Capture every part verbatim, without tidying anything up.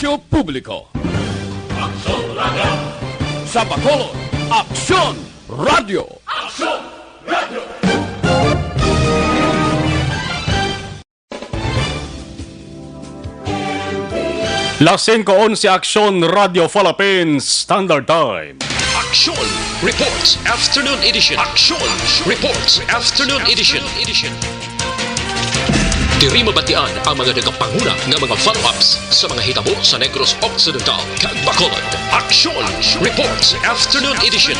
Publiko. Aksyon Radio. Sa Bacolod, Aksyon Radio. Aksyon Radio. Las singko onse, Aksyon Radio Philippines Standard Time. Aksyon Reports Afternoon Edition. Aksyon Reports Afternoon Edition. Diri mabatian ang mga nagapanguna nga mga follow-ups sa mga hitabo sa Negros Occidental kag Bacolod. Aksyon Reports Afternoon Edition.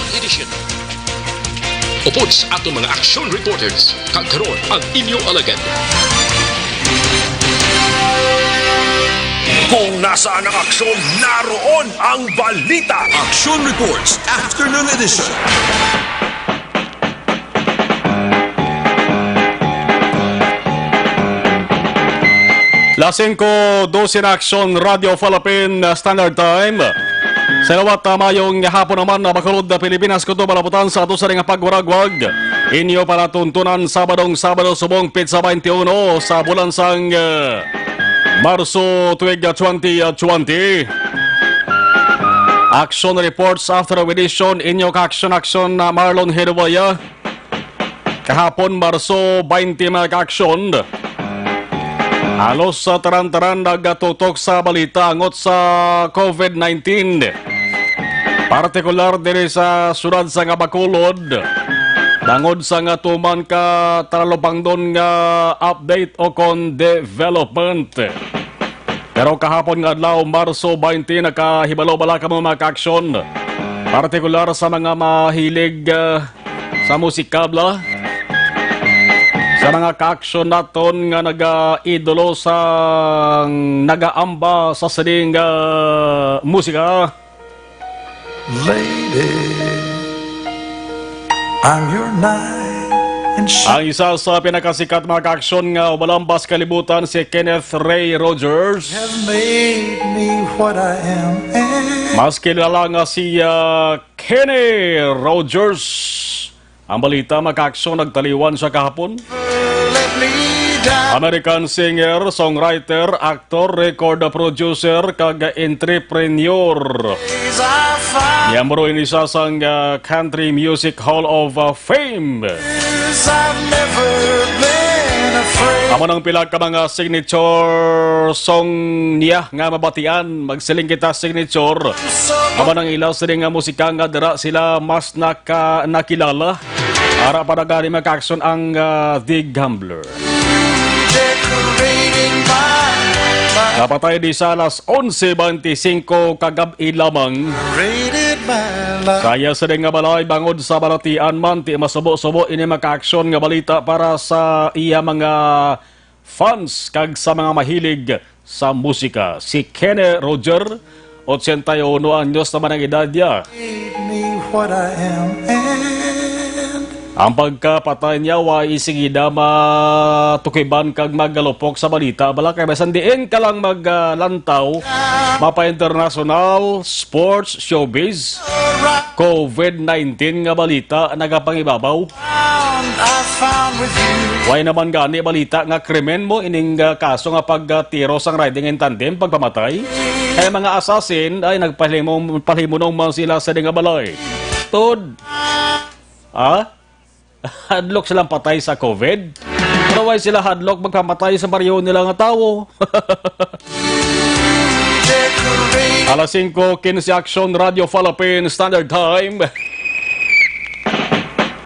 Upod sa aton mga action reporters, kag karon ang inyo alagad. Kung nasaan ang aksyon, naroon ang balita. Action Reports Afternoon Edition. Las singko dose na, Aksyon Radio Philippine Standard Time. Sa liwat, ah, mayong hapon naman, ah, Bacolod, ah, Pilipinas, kutob malabutan sa ato sa nga pagwaragwag. Inyo palatuntunan, Sabadong Sabado subong, petsa twenty-one sa bulan sang, ah, Marso, tuig, ah, twenty twenty. Action Reports After Edition, inyo ka-action, action na Marlon Hiruwaya. Kahapon, Marso twenty, mga ka-aksyon, halos sa taran-taran nagatutok sa balita angot sa covid nineteen, partikular diri sa siyudad sa nga Bacolod, bangod sa nga tuman ka talupangdon nga update o kon development. Pero kahapon nga adlaw, Marso twenty, nakahibalo bala kamo, mga ka-aksyon, partikular sa mga mahilig, ah, sa musika, bala, sa mga ka-aksyon naton nga nagaidolo sa nagaamba sa sining, ah, musika? Lady, I'm your knight in shining. Ang isa sa pinakasikat, mga ka-aksyon, nga umalambas kalibutan, si Kenneth Ray Rogers. Have made me what I am, and mas kilala nga si, ah, Kenny Rogers. Ang balita, mga ka-aksyon, nagtaliwan siya kahapon. Let me down. American singer, songwriter, actor, record producer, kag entrepreneur. Days are fine. Miyembro ini sa sang, ah, Country Music Hall of, ah, Fame. I've never been afraid. Amo nang pila ka mga signature song niya nga mabatian. Magsiling kita signature. Amo nang ila sini nga musika nga dira sila mas naka-, nakilala. Ara pa na gani, mga ka-aksyon, ang, ah, The Gambler. Decorating my life. Napatay di sa alas onse bente singko kagab-i lamang. Rated my life. Kaya sini nga balay, bangod sa balatian man, ti masubo-subo ini, mga ka-aksyon, nga balita para sa iya mga fans kag sa mga mahilig sa musika. Si Kenny Roger, ochenta y uno anyos naman ang edad niya. Made me what I am, and ang pagkapatay niya, wa isigida matukiban kag magalupok sa balita. Bala kay bisan diin ka lang maglantaw, mapa-international, sports, showbiz, covid nineteen nga balita nagapangibabaw. Found, I found with you. Way naman gani balita nga krimen mo ining, ah, kaso nga pagtiro sang riding in tandem, pagpamatay? Kay mga assassin ay nagpahimo-, pahimunong man sila sa di nga balay. Tod. Ha? Hadlok silang patay sa covid? Pero way sila hadlok magpamatay sa baryo nila nga tawo? Alas singko quince, Action Radio Philippine Standard Time.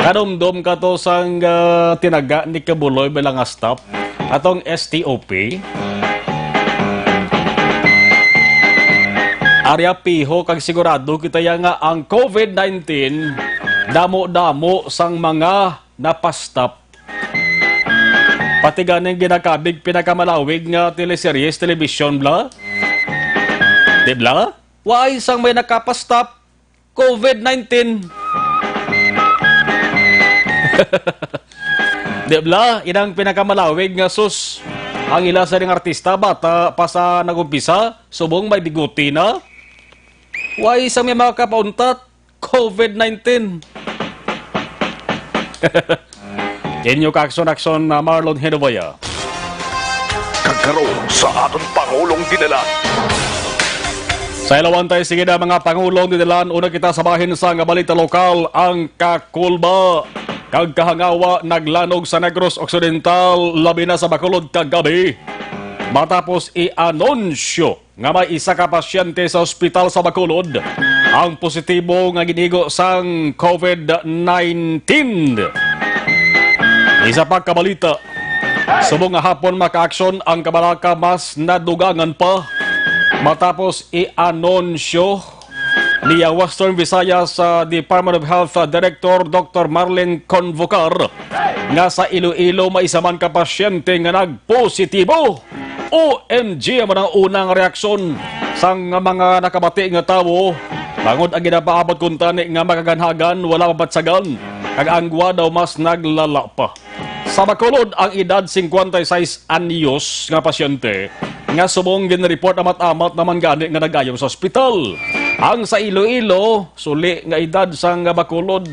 Kadumdom ka to sang, ah, tinaga ni Kabuloy bilang nga stop atong S T O P. Arya piho kag sigurado kita ya nga ang covid nineteen damo-damo sang mga napastap. Pati ganing ginakabig pinakamalawig nga teleseries, telebisyon, bla? Di bla? Why sang may nakapastap? covid nineteen. Di bla? Inang pinakamalawig nga sus. Ang ila sa ning artista, bata pa sa nag-umpisa, subong may biguti na. Why sang may makapauntat? covid nineteen. Inyo ka-aksyon-aksyon na Marlon Hinuboya. Kag karon sa aton Pangulong Dinalan. Sa ilawan tay, sige na, mga pangulong, dinilan una kita sa bahin sang balita lokal. Ang kakulba kag kahangawa naglanog sa Negros Occidental, labi na sa Bacolod kagabi, matapos i-anunsyo nga may isa ka pasyente sa ospital sa Bacolod ang positibo nga ginigo sang COVID nineteen. Isa pa ka balita, subong nga hapon makaaksyon ang kabalaka, mas nadugangan pa matapos i-anunsyo ni Western Visayas sa Department of Health Director Doctor Marlene Convocar nga sa Iloilo may isa man ka pasyente nga nagpositibo. O M G ang unang reaksyon sang mga nakabati nga tawo, bangod ang ginapaabot kuntani nga makaganhagan wala mabatsagan, kag ang gwa daw mas naglala pa. Sa Bacolod, ang edad singkwenta y seis anyos nga pasyente nga subong ginreport amat-amat naman gani nga nag-ayom sa ospital. Ang sa Iloilo, suli nga edad sang Bacolod.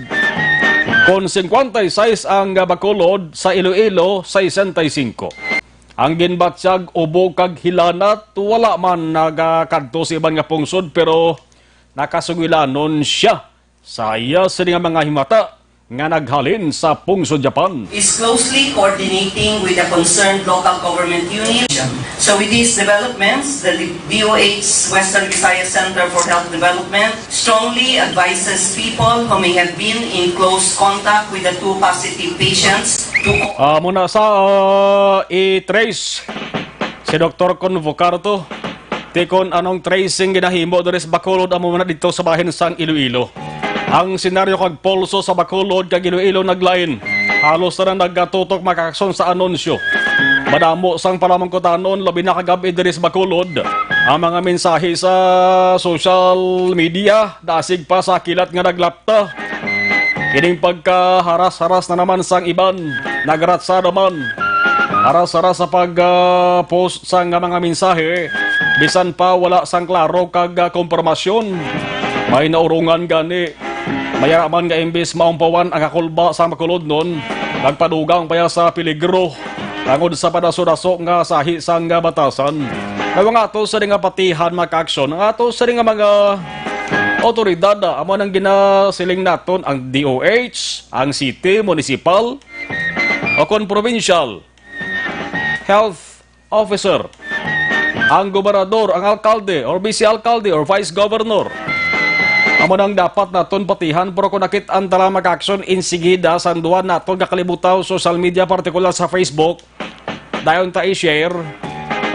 Kon singkwenta y seis ang Bacolod, sa Iloilo, sesenta y cinco. Ang ginbatyag, ubo kag hilanat, wala man nagakadto sa iban nga pungsod, pero nakasugilanon sia sa iya sini nga mga himata nga naghalin sa pungsod Japan. Is closely coordinating with the concerned local government unit. So with these developments, the D O H Western Visayas Center for Health Development strongly advises people who may have been in close contact with the two positive patients to Amo na sa, ah, i-trace si Doktor Convocar to. Ti kon anong tracing ginahimo diri sa Bacolod, amo man na didto sa bahin sang Iloilo. Ang senaryo kag pulso sa Bacolod kag Iloilo naglain. Halos tanan nagatutok makakson sa anunsyo. Madamo sang palamangkutanon, labi na kagab-i diri sa Bacolod. Ang mga mensahe sa social media, dasig pa sa kilat nga naglapta. Kining pagkaharas-haras na naman sang iban, nagratsa naman. Haras-haras sa pag, ah, post sang mga mensahe, bisan pa wala sang klaro kag, ah, kompormasyon. May naurongan gani. Mayara man nga imbis maumpawan ang kakulba sa makulodnon, nagpadugang pa ya sa peligro tangod sa padaso-daso nga sahi sang batasan. Kay ang ato sa nga patihan, mga kaaksyon, ang ato sa nga mga awtoridad, ah, amo nang ginasiling naton, ang D O H, ang city, municipal, o kon provincial health officer, ang gobernador, ang alkalde, or vice alkalde, or vice governor. Amo nang dapat naton patihan, pero kung nakit-an ta lang, mga kaaksyon, insigida sang duha naton ka kalibutaw social media, partikular sa Facebook, dayon ta i-share.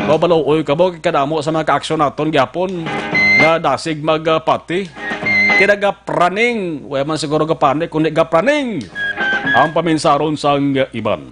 Mabaluoy ka ba, kadamo sa mga kaaksyon naton gyapon nga dasig magpati. Kinagapraning, wala man siguro gapani, kundi gapraning ang paminsaron sang iban.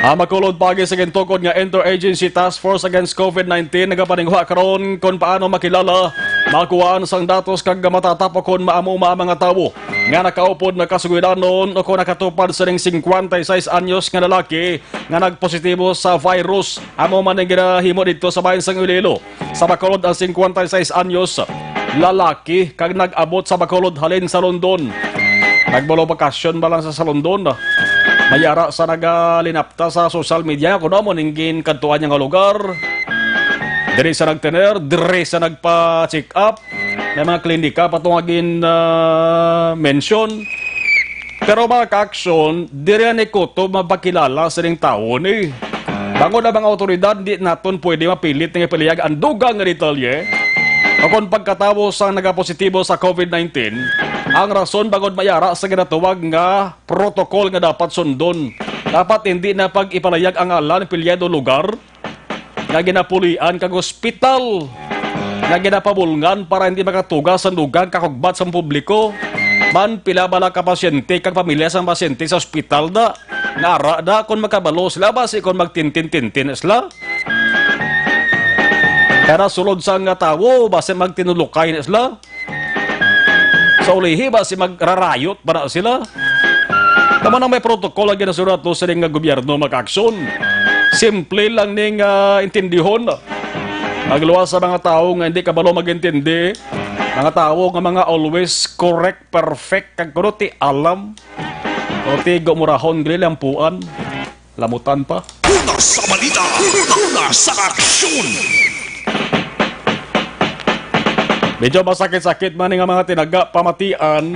Ang makulod pagi sa gintukod nga Interagency Task Force Against COVID nineteen nagapaningwa karon kon paano makilala, makuhaan sang datos kag matatap o kon maamo ang mga tawo nga nakaupod, nakasugilanon o kon nakatupad sining singkwenta y seis anyos nga lalaki nga nagpositibo sa virus. Amo man ang ginahimo didto sa bahin sang Iloilo. Sa Bacolod ang singkwenta y seis anyos, lalaki kag nag-abot sa Bacolod halin sa London. Nagbalobakasyon ba lang sa, sa London? May ara sa nagalinapta sa social media kung ano mo ning ginkadtuan niya nga lugar. Diri sa nagtener, diri sa nagpa-check up. May mga klinika pa to nga gin, ah, mention. Pero, mga kaaksyon, diri ni kutob mapakilala sining tawo ni. Bangod ang mga awtoridad, di naton pwede mapilit nga ipalihag ang dugang nga detalye. O kon pagkatawo sang nagapositibo sa COVID nineteen, ang rason bangod may ara sa ginatawag nga protocol nga dapat sundon. Dapat hindi na pag-ipalayag ang ngalan, apelyido, lugar nga ginapulian kag ospital nga ginapabulngan para hindi makatuga sa dugang kakugbat sa publiko. Man, pila bala ka pasyente kag pamilya sang pasyente sa ospital da nga ara da kon makabalo sila, basi kon magtintin-tintin sila. Kaya sulod sa nga tawo, basi magtinulokay na sila. Sa ulihi, basi magrarayot pa na sila. Tama na, may protocol ang ginasunod to sa nga gobyerno, mga kaaksyon. Simple lang ning, ah, intindihon. Magluwas sa mga tawo nga hindi kabalo magintindi. Mga tawo nga mga always correct, perfect, kag kuno ti alam. O ti gumurahon, gali lampuan. Lamutan pa. Una sa balita, una sa aksyon. Medyo masakit-sakit man ni nga mga tinaga pamatian,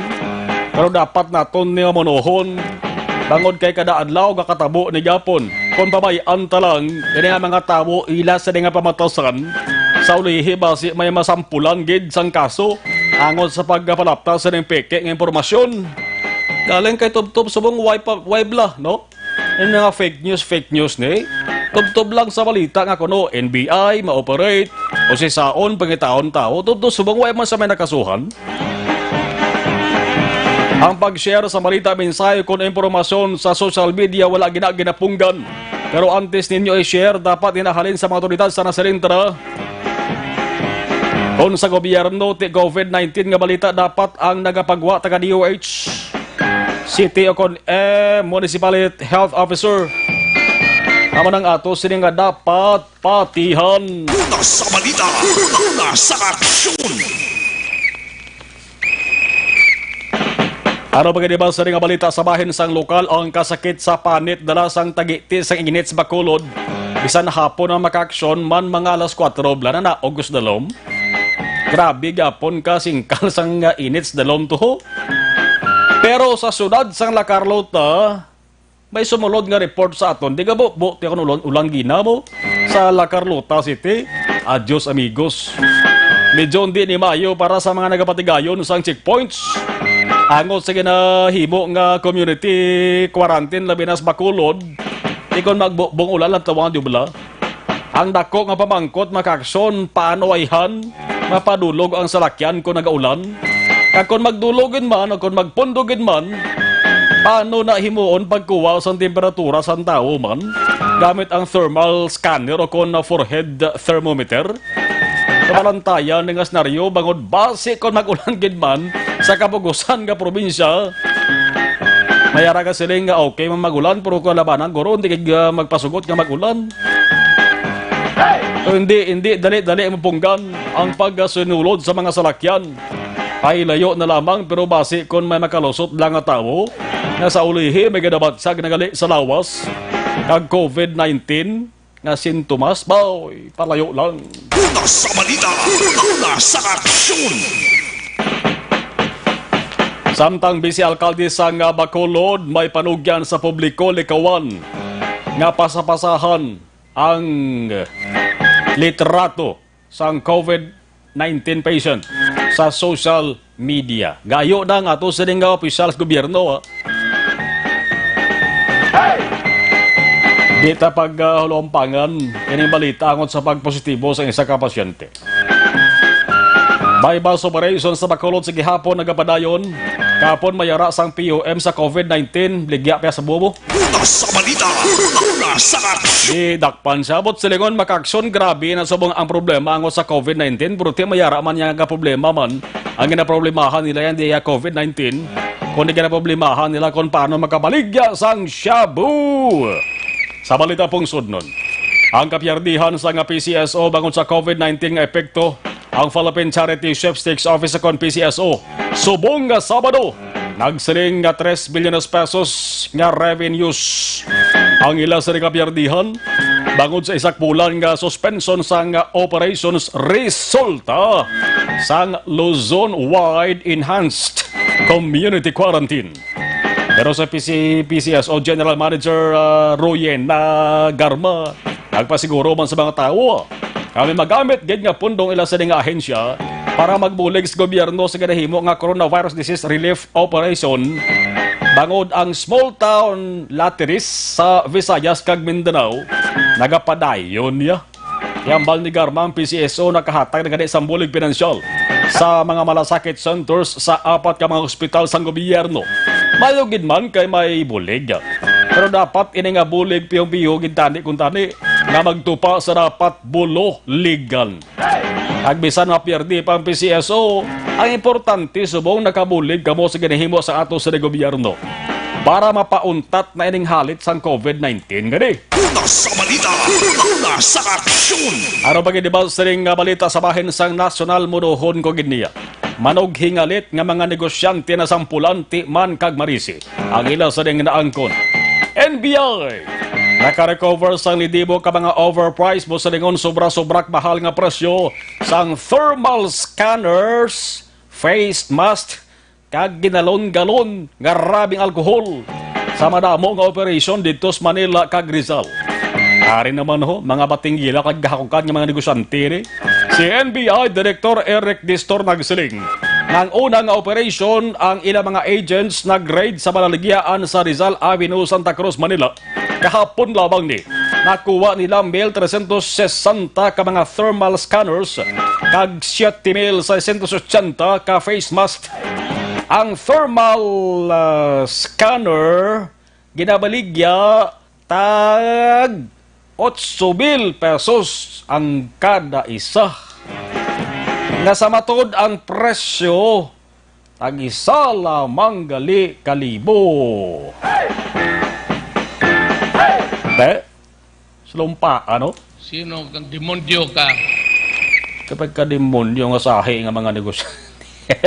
pero dapat naton ni mamonohon. Bangod kay kada adlaw nga katabo ni gapon. Kung pabay-an ta lang, ini nga mga tawo ila sa nga pamatasan, sa ulihi basi may masampulan gid sang kaso angot sa pagpalapta sa ning peke nga impormasyon. Galing kay tubtob subong way pa, way bla, no? Yung mga fake news, fake news ni. Tubtob lang sa balita nga kuno N B I ma-operate o si saon pangitaon tao. Tubtob subong way man sa may nakasuhan. Ang pag-share sa balita, mensahe kon impormasyon sa social media wala gina ginapunggan. Pero antes ninyo i-share, dapat ginahalin sa mga otoridad sa nasilintra. Kung sa gobyerno ti COVID nineteen nga balita, dapat ang nagapagwa taga D O H, city o kon, eh, municipality health officer. Amo nang ato sini nga dapat patihan. Una sa balita, una sa aksyon. Ano pa gid ba sa nga balita sa bahin sang lokal ang kasakit sa panit dala sang tagiti sang init sa Bacolod? Bisan hapon ang makaaksyon man mga alas kuwatro, bla na naog sa dalom. Grabe gapon ka singkal sang, ah, init sa dalom to. Pero sa siyudad sang La Carlota, may sumulod nga report sa aton. Di ka bu-, bu-, ti akon ulan, ulan ginamo sa La Carlota City. Adios, amigos. Medyo hindi ni maayo para sa mga nagapatigayon sang checkpoints. Angot sa ginahimo nga community quarantine, labi na sa Bacolod. Di kon magbubong ulan lang tawang di bala. Ang dako nga pamangkot, makaaksyon, paano ayhan mapadulog ang salakyan kon nagaulan? Kag kon magdulog gid man o kon magpundog gid man, paano na himuon pagkuha sang temperatura sang tawo man gamit ang thermal scanner o kon forehead thermometer? Kabalantayan nga senaryo, bangod basi kon mag-ulan gid man sa kapugusan nga probinsya, may ara ka siling nga okay man mag-ulan, pero kalabanan guro, hindi kag, ah, magpasugot nga mag-ulan. So, hindi, hindi, dali-dali mapunggan ang pagkasunulod sa mga salakyan. Ay, layo na lamang, pero basi kon may makalusot lang nga tawo nga sa ulihi may ginabatsag na gali sa lawas kag COVID nineteen nga sintomas, boy, palayo lang. Una sa balita, una sa aksyon. Samtang Vice Alkalde sang Bacolod, may panugyan sa publiko likawan nga pasapasahan ang litrato sang COVID nineteen patient sa social media. Gayo na nga ato sining nga opisyal sa gobyerno, ha? Di ta pag, ah, hulumpangan ining balita angot sa pagpositibo sa isa ka pasyente. May mass operation sa Bacolod sa gihapon nagapadayon. Kapon may ara sang P O M sa COVID nineteen, ligya pa sa bubo. Una sa balita, una sa aksyon. Gidakpan siya, but silingon makaaksyon, grabe na subong ang problema angot sa COVID nineteen, pero ti may ara man niya nga problema man. Ang ginaproblemahan nila yan, di ya COVID nineteen, kundi ginaproblemahan nila kung paano makabaligya sang shabu. Sa balita pong sudnon, ang kapiyerdihan sa nga P C S O bangod sa COVID nineteen nga epekto, ang Philippine Charity Sweepstakes Office, kon P C S O, subong nga Sabado, nagsiling nga tres bilyones pesos nga revenues ang ila sa kapiyerdihan bangod sa isa ka bulan nga suspension sang operations resulta sang Luzon-wide enhanced community quarantine. Pero sa P C, P C S O General Manager, ah, Royena Garma, nagpasiguro man sa mga tawo nga may magamit gid nga pundong ila sa nga ahensya para magbulig sa gobyerno sa ginahimo nga Coronavirus Disease Relief Operation, bangod ang small town lotteries sa Visayas kag Mindanao nagapadayon niya. Hambal ni Garma, ang P C S O nakahatag na gani sang bulig pinansyal sa mga malasakit centers sa apat ka mga hospital sang gobyerno. Mayo gid man kay may bulig, pero dapat ini nga bulig pihong-piho gid tani kung tani nga magtupa sa dapat buligan. Kag bisan mapiyerdi pa ang P C S O, ang importante subong nakabulig kamo sa ginahimo sa ato sa gobyerno para mapauntat na ining halit sang COVID nineteen gani. Una sa balita, una sa aksyon. Aron pa gid ba sining nga balita sa bahin sang nasyonal, muduhon ko gid niya. Manughingalit nga mga negosyante nasampulan ti Man kag Marisi ang ila sa ding naangkon. N B I, Nakarecover sang lidibo ka mga overpriced, mo silingon sobra-sobra mahal nga presyo sang thermal scanners, face mask, kag ginalon-galon nga rabing alkohol sa madamo nga operasyon didto sa Manila kag Rizal. Ari naman ho, mga batinggila kag gahakukan nga mga negosyante ni si N B I Director Eric Distor nagsiling, nang una nga operasyon ang ilang mga agents nag-raid sa balaligyaan sa Rizal Avenue, Santa Cruz, Manila. Kahapon lamang ni, nakuha nila mil trescientos sesenta ka mga thermal scanners kag siete mil seiscientos ochenta ka face mask. Ang thermal, ah, scanner ginabaligya tag otso mil pesos ang kada isa, nga sa matod ang presyo tag-isa lamang gali ka libo. Te, sa lumpa, ano? Sino kang demonyo ka? Kapag ka demonyo nga sahi nga mga negosyante.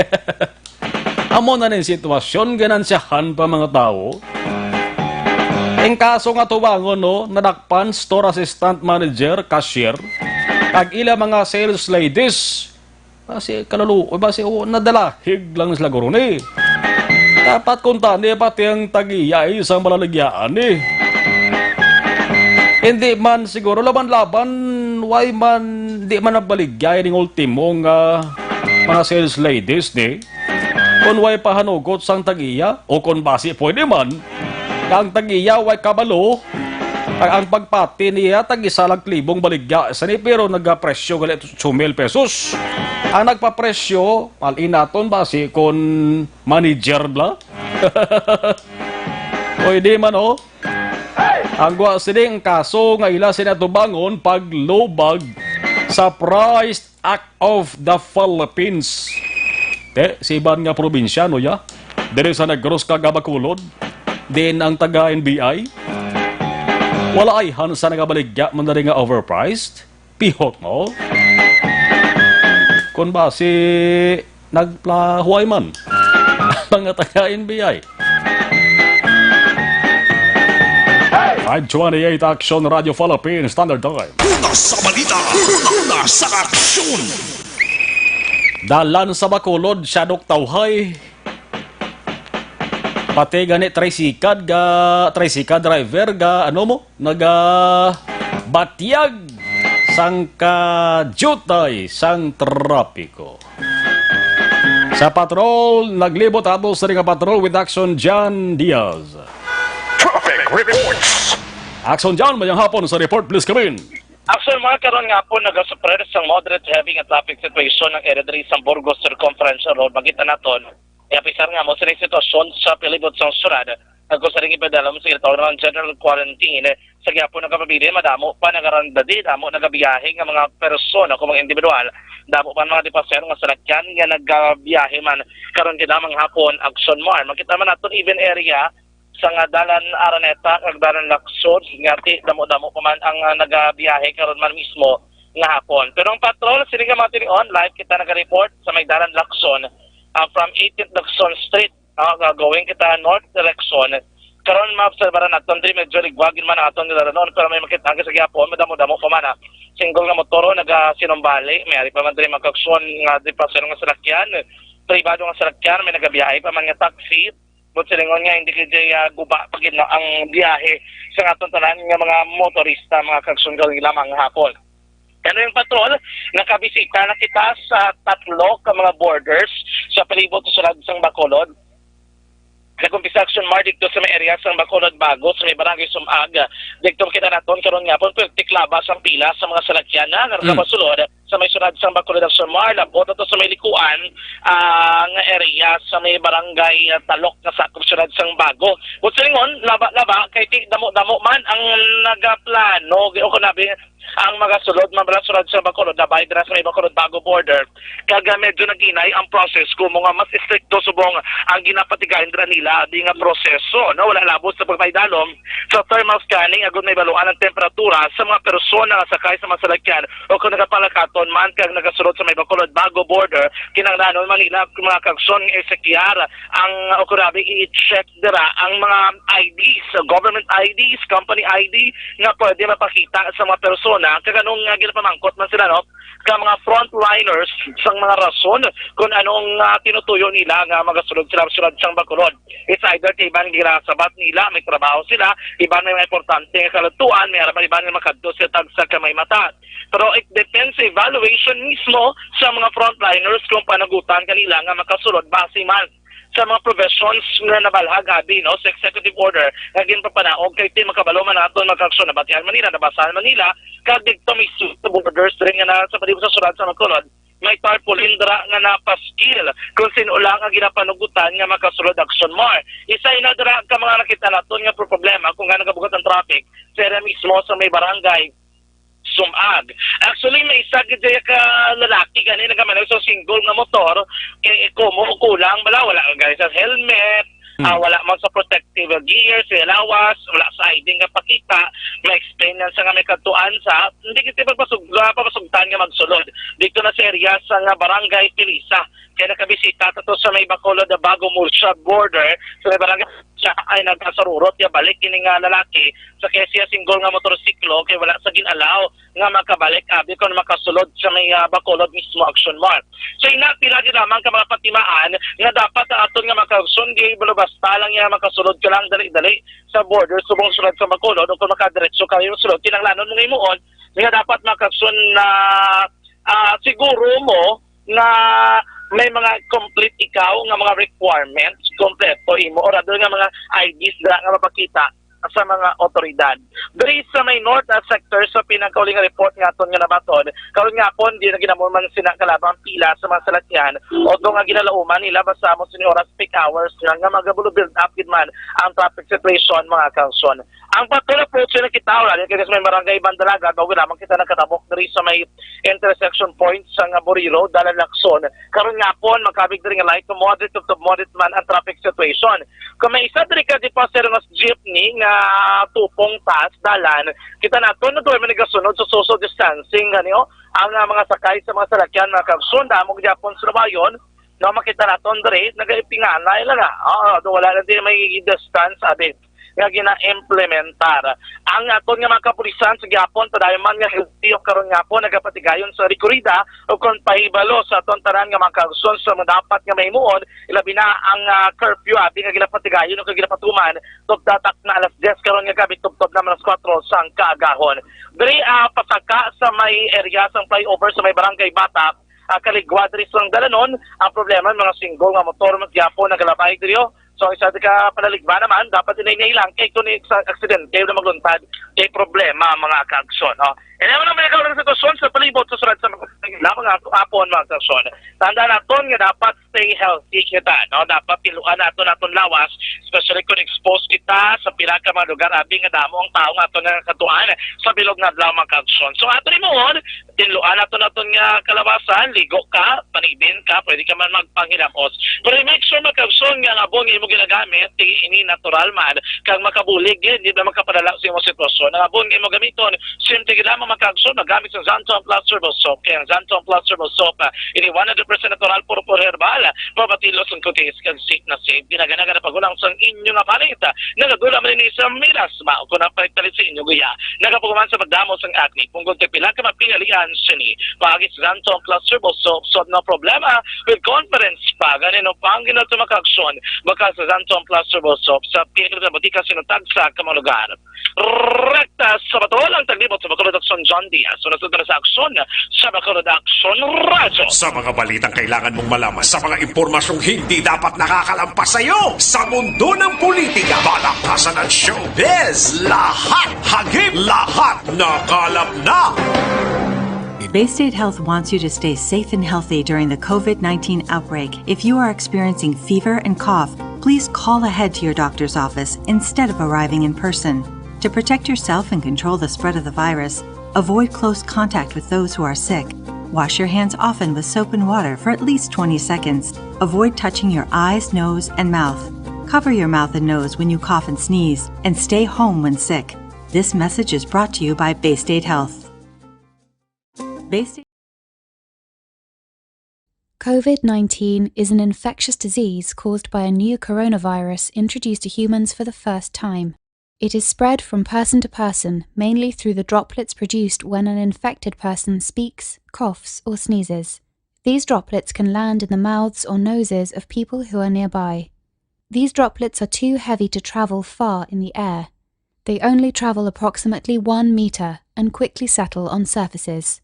Amo na ning sitwasyon, ganansyahan pa mga tawo. Ang kaso nga tubangon, no, nadakpan store assistant, manager, cashier, kag ila mga sales ladies. Basi kalulu-, basi, o, nadalahig lang sila guro ni. Dapat kuntani pati ang tag-iya sang balaligyaan ni. Hindi man siguro laban-laban, why man, di man nabaligya ning ultimo nga mga sales ladies ni? Kung why pahanugot sang tag-iya, o kung basi pwede man, nga ang tag-iya why kabalo, ang, ang pagpati niya tag-isa lang ka libong baligya sa ni, pero nagapresyo gali two mil pesos. Ang nagpapresyo, malinaton ba si kon manager bla? Pwede man, oh. Ang gwa sini ang kaso nga ila sini atubangon paglubag sa Price Act of the Philippines. Te, si iban nga probinsyano, ya? Diri sa Negros kag Bacolod, din ang taga N B I. Wala ay hansa nagabaligya man diri nga overpriced. Pihot mo? Kung ba si nagplahuway man ang mga taga N B I. Five twenty-eight Action Radio Philippine Standard Time. Una sa balita, una, una sa aksyon. Dalan sa Bacolod, Shadok Tawhay. Pati gani tricycle ga, tricycle driver ga, ano mo, naga batyag sang kajutay sang trapiko. Sa patrol, naglibot ato sa nga patrol with Action John Diaz. Traffic reports. Action John, mayang hapon sa report, please come in. Action, mga karon nga hapon, nagasupred sang moderate heavy nga traffic situation ang area diri sa Burgos Circumferential Road. Makita naton, e, apisar nga mo sa sitwasyon sa palibot sang syudad, nagkusa ring ipadalom sa gitawag nga general quarantine. Sa gihapon nga kapabilin, madamo pa nagarandadi, damo nagabiyahe nga mga persona o mga individual, damo pa mga dipasahero nga salakyan nga nagabiyahe man. Karon gid lamang hapon, Action Mar, makita man naton even area sa nga Dalan Araneta kag Dalan Lacson, nga ti damo-damo pa man ang, ah, nagabiyahe karon man mismo nga hapon. Pero ang patrol, sini nga mga tinion, live kita naga-report sa may Dalan Lacson, ah, from eighteenth Lacson Street, ah, nga going kita north direction. Karon maobserbaran naton diri medyo ligwagin man ang aton nilalanon, pero may makita sa gihapon, madamo-damo pa man, ah. Single nga motor o nagasinumbali, may ari pa man diri mga kaaksyon nga di pa nga salakyan, pribado nga salakyan, may nagabiyahe pa man nga taxi. But silingon nga hindi kay, ah, guba pa gid, no, ang biyahe sa aton tanan nga mga motorista, mga kaaksyon, karon lamang nga hapon. Ano yung patrol? Nakabisita na kita sa tatlo ka mga borders sa palibot sa sulod sang Bacolod. Nag-umpisa Action Mar dito sa may area sang Bacolod Bago, sa may barangay Sumag. Dito kita naton karon nga pon, perti klaba sang pila sa mga salakyan na Mm. nakapasulod sa may sulod sang Bacolod Action Mar, labot ato sa may likuan, ah, nga area sa may barangay, ah, Talok nga sakop sulod sang Bago. But silingon, laba-laba, kay ti damo-damo man ang nagaplano, o kung nabi, ang mga sulod, mga sulod sa Bacolod, na bay dira sa may Bacolod Bago border, kag, ah, medyo naghinay ang process kumo nga mas estrikto subong ang ginapatigayon dira nila di nga proseso, no? Wala labot sa pagpaidalom sa thermal scanning agud mahibaluan ang temperatura sa mga persona nga sakay sa mga salakyan o kung nagapalakaton man kag nagasulod sa may Bacolod Bago border, kinahanglanon man nila mga kaaksyon nga i-check ang, o kung grabe, i-check dira ang mga I Ds, government I Ds, company I D nga pwede mapakita sa mga persona kag anong, ah, ginapamangkot man sila, no, ka mga frontliners sang mga rason kung anong, ah, tinutuyo nila nga magasulod sila sa siyudad sang Bacolod. It's either kay iban ginasabat nila, may trabaho sila, iban may mga importante nga kaladtuan, may araman iban nga makadto sa tagsa ka may mata. Pero it depends sa evaluation mismo sa mga frontliners kung panagutan kanila nga makasulod base man sa mga provisions nga nabalhag abi, no, sa executive order nga ginpapanaog kay ti makabalo man naton magkaaksyon, nabatian man nila, nabasahan man nila, kag didto mismo sa borders diri nga na sa palibot sa siyudad sa Bacolod, may tarpaulin dira nga napaskil kung sin-o lang ang ginapanugutan nga makasulod, Action Mar. Isa ina dira ka mga nakita naton nga problema kung nga nagabugat ang traffic sa area mismo sa may barangay Sumag. Actually, may isa gid ka lalaki gani nagamaneho sa single nga motor, kay kumo kulang bala, wala gani sa helmet, Hmm. ah, wala man sa protective gear, sa lawas, wala sa I D nga pakita, ma-explain lang sa nga may kadtuan sa, hindi kita pagpasug-, ah, papasugtan nga magsulod. Dito na sa area sa nga barangay Pilisa, kaya nakabisita ta to sa may Bacolod, Bago Murcia border, sa may barangay siya ay nagasarurot ya balik ini nga lalaki sa kay siya single nga motorsiklo kay wala sa gin-allow nga makabalik abi kon makasulod sa may, ah, Bacolod mismo, Action Mar. So, ina, pila gid lamang ka mga patimaan nga dapat ang aton nga mga kaaksyon, di basta lang nga makasulod ka lang dali-dali sa border subong sulod sa Bacolod o kung makadiretso ka yung sulod, kinahanglanon mo nga himuon nga dapat mga kaaksyon na, ah, siguro mo nga may mga complete ikaw nga mga requirements, kompleto imo, or other nga mga I Ds dira nga mapakita sa mga otoridad. Diri sa may north, ah, sector, sa pinakauli nga report nga aton nga nabaton, karon nga hapon, di na ginamo man sina kalabang pila sa mga salakyan, o nga ginalauman nila basta mo sini oras peak hours nga, nga magabulo build up gid man ang traffic situation, mga kaaksyon. Ang patrol approach na kita, wala din kaya sa may barangay Bandalaga, bago lamang kita nagkatabok diri sa may intersection point sa nga Buriro, Dalan Lacson. Karon nga hapon, makabig diri nga light to moderate to, to moderate man ang traffic situation. Kung may isa diri ka di pa sir nga jeepney nga tupong taas dalan, kita nato na doon may nagasunod sa social distancing, gani, oh, ang, ah, mga sakay sa mga salakyan, mga kaaksyon, damo gyapon sa lubayon, no, makita naton diri, nagaipinganay lang, ah. Oo, do wala lang din may distance, abi nga gina-implementar. Ang aton nga mga kapulisan sa gihapon, padayon man nga healthy o karon nga po nagapatigayon sa rekorida o kon pahibalo sa aton tanan nga mga kaaksyon sa mga dapat nga mahimuon, ilabi na ang, ah, curfew abi nga ginapatigayon o ginapatuman, tubtatak na alas diyes karon nga gabi, tubtob na alas kuwatro sang kaagahon. Diri, ah, pasaka sa may area sang flyover sa may Barangay Bata, ah, kaligwa diri sang dalanon. Ang problema, mga single nga motor man gyapon nagalabay diri, oh. So, isa ka panaligwa naman, dapat inay lang kay kung sa aksidente na magluntad, kay problema, mga kaaksyon, no? And naman ang mga kaulang sitwasyon sa palibot sa sulod sa mga, mga apon, mga kaaksyon. Tandaan naton nga dapat stay healthy kita, no? Dapat tiluan naton aton lawas, especially kung exposed kita sa pila ka mga lugar, abi nga damo ang tao nga aton nga katuan sa bilog nga adlaw, mga kaaksyon. So, ato ni mo, tinluan nato naton nga kalawasan, ligo ka, panibin ka, pwede ka man magpanghilamos. Pero make sure, mga kaaksyon, nga ang abon nga imo ginagamit, di ini natural man, kag makabulig gid, di ba makapadala sa imong sitwasyon. Ang abon nga imo gamiton, simple gid lamang, mga kaaksyon, magamit sa Xanthone Plus Turbo Soap. Kay ang Xanthone Plus Turbo Soap, ah, ini one hundred percent natural, puro, puro herbal, mabatilo sa kutis, kag safe na safe. Ginaganaga na pagulang sang inyo nga palit, ah, nagadula man ini sa milas, mao ko nang palit-palit sa inyo, guya. Nagapaguman sa pagdamo sang acne, punggol kay pila ka mapinalian sini. Paagi sa Xanthone Plus Turbo Soap, solve na problema with confidence pa. Ganin ang pangginal sa makaaksyon, baka sa Xanthone Plus Turbo Soap, sa pinakita sa butika, sinutag sa kamang lugar. Rekta sa batol ang taglibot sa Bacolod, Action John Diaz. Sunod-sunod na sa aksyon sa Bacolod Action Radyo. Sa mga balitang kailangan mong malaman, sa mga impormasyong hindi dapat nakakalampas sa iyo, sa mundo ng politika, balakasan at showbiz, lahat hagip, lahat nakalap na. Bay State Health wants you to stay safe and healthy during the COVID nineteen outbreak. If you are experiencing fever and cough, please call ahead to your doctor's office instead of arriving in person. To protect yourself and control the spread of the virus, Avoid close contact with those who are sick. Wash your hands often with soap and water for at least twenty seconds. Avoid touching your eyes, nose, and mouth. Cover your mouth and nose when you cough and sneeze, and stay home when sick. This message is brought to you by Bay State Health. Bay State COVID nineteen is an infectious disease caused by a new coronavirus introduced to humans for the first time. It is spread from person to person, mainly through the droplets produced when an infected person speaks, coughs, or sneezes. These droplets can land in the mouths or noses of people who are nearby. These droplets are too heavy to travel far in the air. They only travel approximately one meter and quickly settle on surfaces.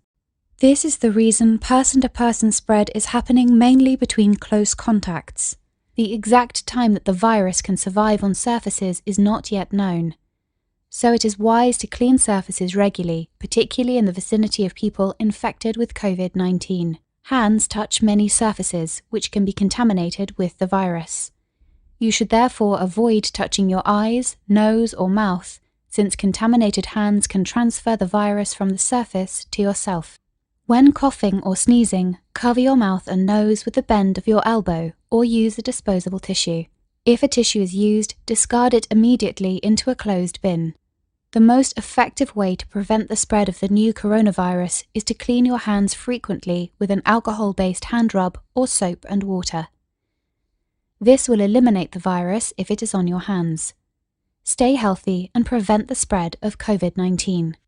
This is the reason person to person spread is happening mainly between close contacts. The exact time that the virus can survive on surfaces is not yet known. So it is wise to clean surfaces regularly, particularly in the vicinity of people infected with COVID nineteen. Hands touch many surfaces which can be contaminated with the virus. You should therefore avoid touching your eyes, nose, or mouth, since contaminated hands can transfer the virus from the surface to yourself. When coughing or sneezing, cover your mouth and nose with the bend of your elbow or use a disposable tissue. If a tissue is used, discard it immediately into a closed bin. The most effective way to prevent the spread of the new coronavirus is to clean your hands frequently with an alcohol based hand rub or soap and water. This will eliminate the virus if it is on your hands. Stay healthy and prevent the spread of COVID nineteen.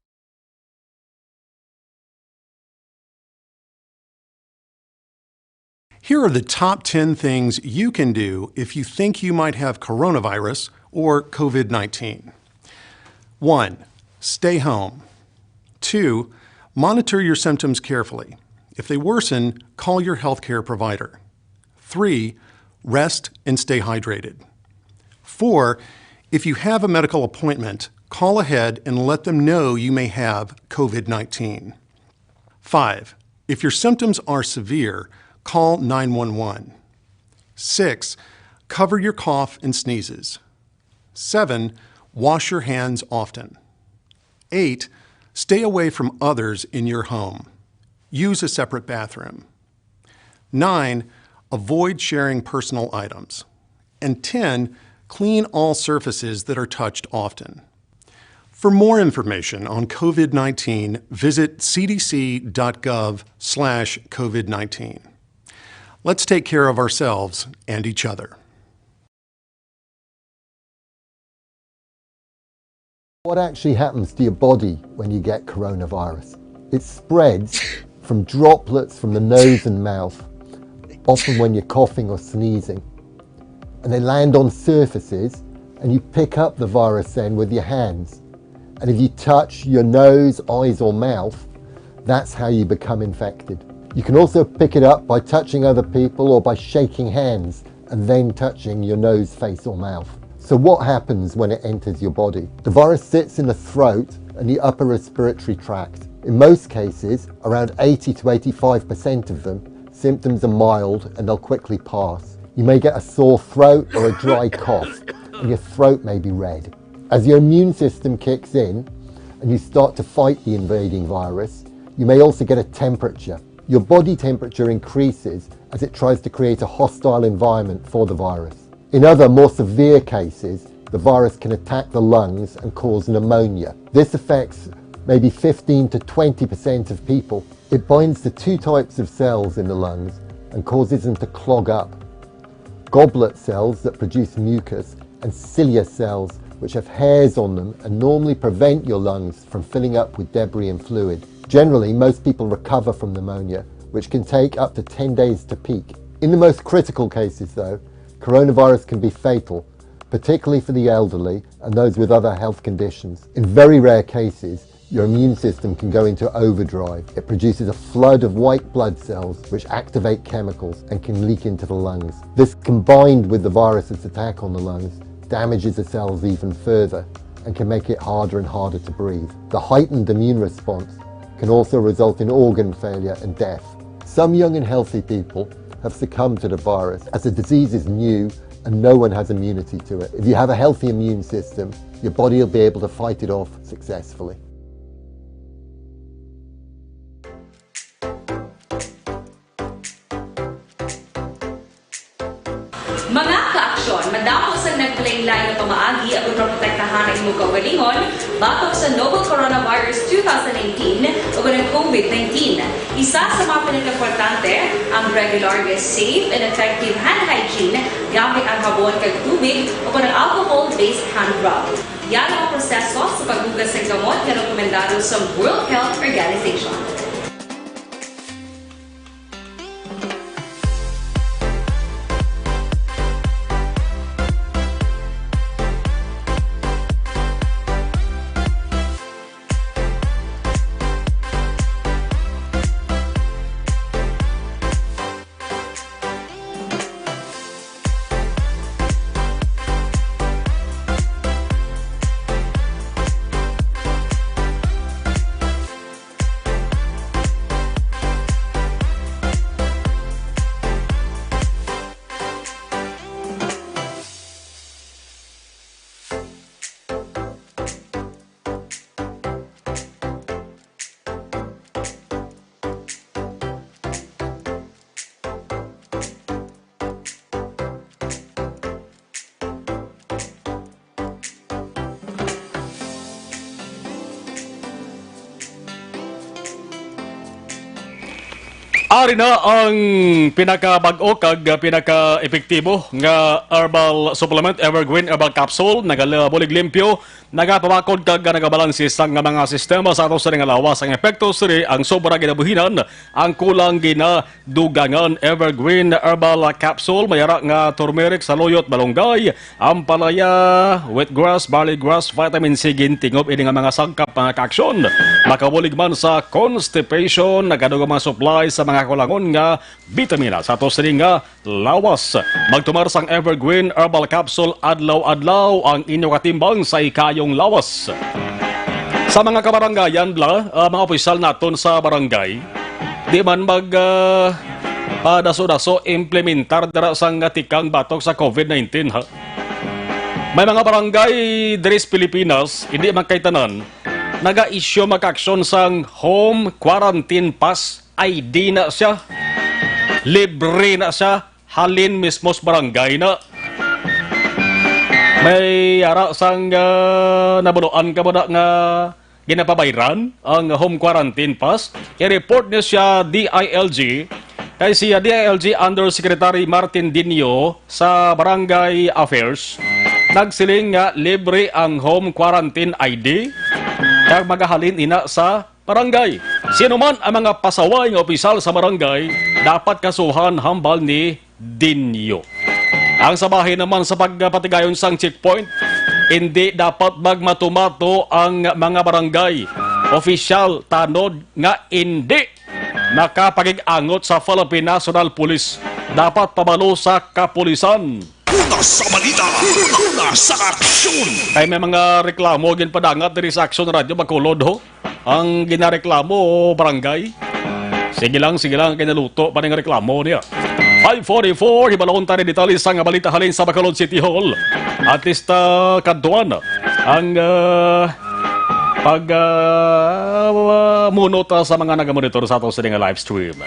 Here are the top ten things you can do if you think you might have coronavirus or COVID nineteen. One, stay home. Two, monitor your symptoms carefully. If they worsen, call your healthcare provider. Three, rest and stay hydrated. Four, if you have a medical appointment, call ahead and let them know you may have COVID nineteen. Five, if your symptoms are severe, call nine one one. Six, cover your cough and sneezes. Seven, wash your hands often. Eight, stay away from others in your home. Use a separate bathroom. Nine, avoid sharing personal items. And ten, clean all surfaces that are touched often. For more information on COVID nineteen, visit C D C dot gov slash COVID nineteen. Let's take care of ourselves and each other. What actually happens to your body when you get coronavirus? It spreads from droplets from the nose and mouth, often when you're coughing or sneezing. And they land on surfaces, and you pick up the virus then with your hands. And if you touch your nose, eyes, or mouth, that's how you become infected. You can also pick it up by touching other people or by shaking hands and then touching your nose, face, or mouth. So, what happens when it enters your body? The virus sits in the throat and the upper respiratory tract. In most cases, around eighty to eighty-five percent of them, symptoms are mild and they'll quickly pass. You may get a sore throat or a dry cough, and your throat may be red. As your immune system kicks in and you start to fight the invading virus, you may also get a temperature. Your body temperature increases as it tries to create a hostile environment for the virus. In other, more severe cases, the virus can attack the lungs and cause pneumonia. This affects maybe fifteen to twenty percent of people. It binds to two types of cells in the lungs and causes them to clog up. Goblet cells that produce mucus and cilia cells, which have hairs on them and normally prevent your lungs from filling up with debris and fluid. Generally, most people recover from pneumonia, which can take up to ten days to peak. In the most critical cases, though, coronavirus can be fatal, particularly for the elderly and those with other health conditions. In very rare cases, your immune system can go into overdrive. It produces a flood of white blood cells which activate chemicals and can leak into the lungs. This, combined with the virus's attack on the lungs, damages the cells even further and can make it harder and harder to breathe. The heightened immune response can also result in organ failure and death. Some young and healthy people have succumbed to the virus as the disease is new and no one has immunity to it. If you have a healthy immune system, your body will be able to fight it off successfully. Madamo sang naglain-lain nga pamaagi aron maprotektahan ang imong kaugalingon batok sa novel coronavirus two thousand nineteen o ang COVID nineteen. Isa sa mga pinakaimportante ang regular nga safe and effective hand hygiene gamit ang habon kag tubig o ang alcohol-based hand rub. Yara ang proseso sa paghugas sang kamot nga rekomendado sa World Health Organization. Ari na ang pinakabag-o kag pinaka-epektibo nga herbal supplement, Evergreen Herbal Capsule. Nagabulig limpyo, nagapamakod kag nagabalanse sang mga sistema sa ato sini nga lawas. Ang epekto sini, ang sobra ginabuhinan, ang kulang ginadugangan. Evergreen Herbal Capsule, may ara nga turmeric, saluyot, malunggay, ampalaya, wheatgrass, barley grass, vitamin C, gintingob ini nga mga sangkap, mga kaaksyon. Makabulig man sa constipation, nagadugang mga supply sa mga kulangon nga bitamina sa ato sini nga lawas. Magtumar sang Evergreen Herbal Capsule adlaw-adlaw ang inyo katimbang sa ikayong lawas. Sa mga kabarangayan, bla, ah, mga opisyal naton sa barangay, di man mag, ah, padaso-daso implementar dira sang tikang batok sa COVID nineteen, ha? May mga barangay diri sa Pilipinas, hindi man kay tanan, naga-issue, mga kaaksyon, sang home quarantine pass. I D na siya. Libre na siya. Halin mismo sa barangay na. May ara sang, ah, nabaluan ka ba na nga ginapabayran ang home quarantine pass? I-report niyo siya D I L G. Kay si D I L G Undersecretary Martin Dinio sa Barangay Affairs nagsiling nga libre ang home quarantine I D kag magahalin ina sa barangay. Sino man ang mga pasaway nga opisyal sa barangay, dapat kasuhan, hambal ni Dinio. Ang sa bahin naman sa pagpatigayon sang checkpoint, hindi dapat magmatumato ang mga barangay opisyal tanod nga hindi nakapagig-angot sa Philippine National Police. Dapat pabalo sa kapulisan. Una sa balita, una sa aksyon. Kay may mga reklamo ginpadangat diri sa Aksyon Radio Bacolod, ho. Ang ginareklamo, barangay. Sige lang, sige lang, kay naluto pa ning reklamo niya. Five forty-four, hibalon ta ni detalye sa nga balita halin sa Bacolod City Hall. At least, ah, kadtuan ang, ah, pag, ah, muno ta sa mga nagamonitor sa ato sini nga live stream.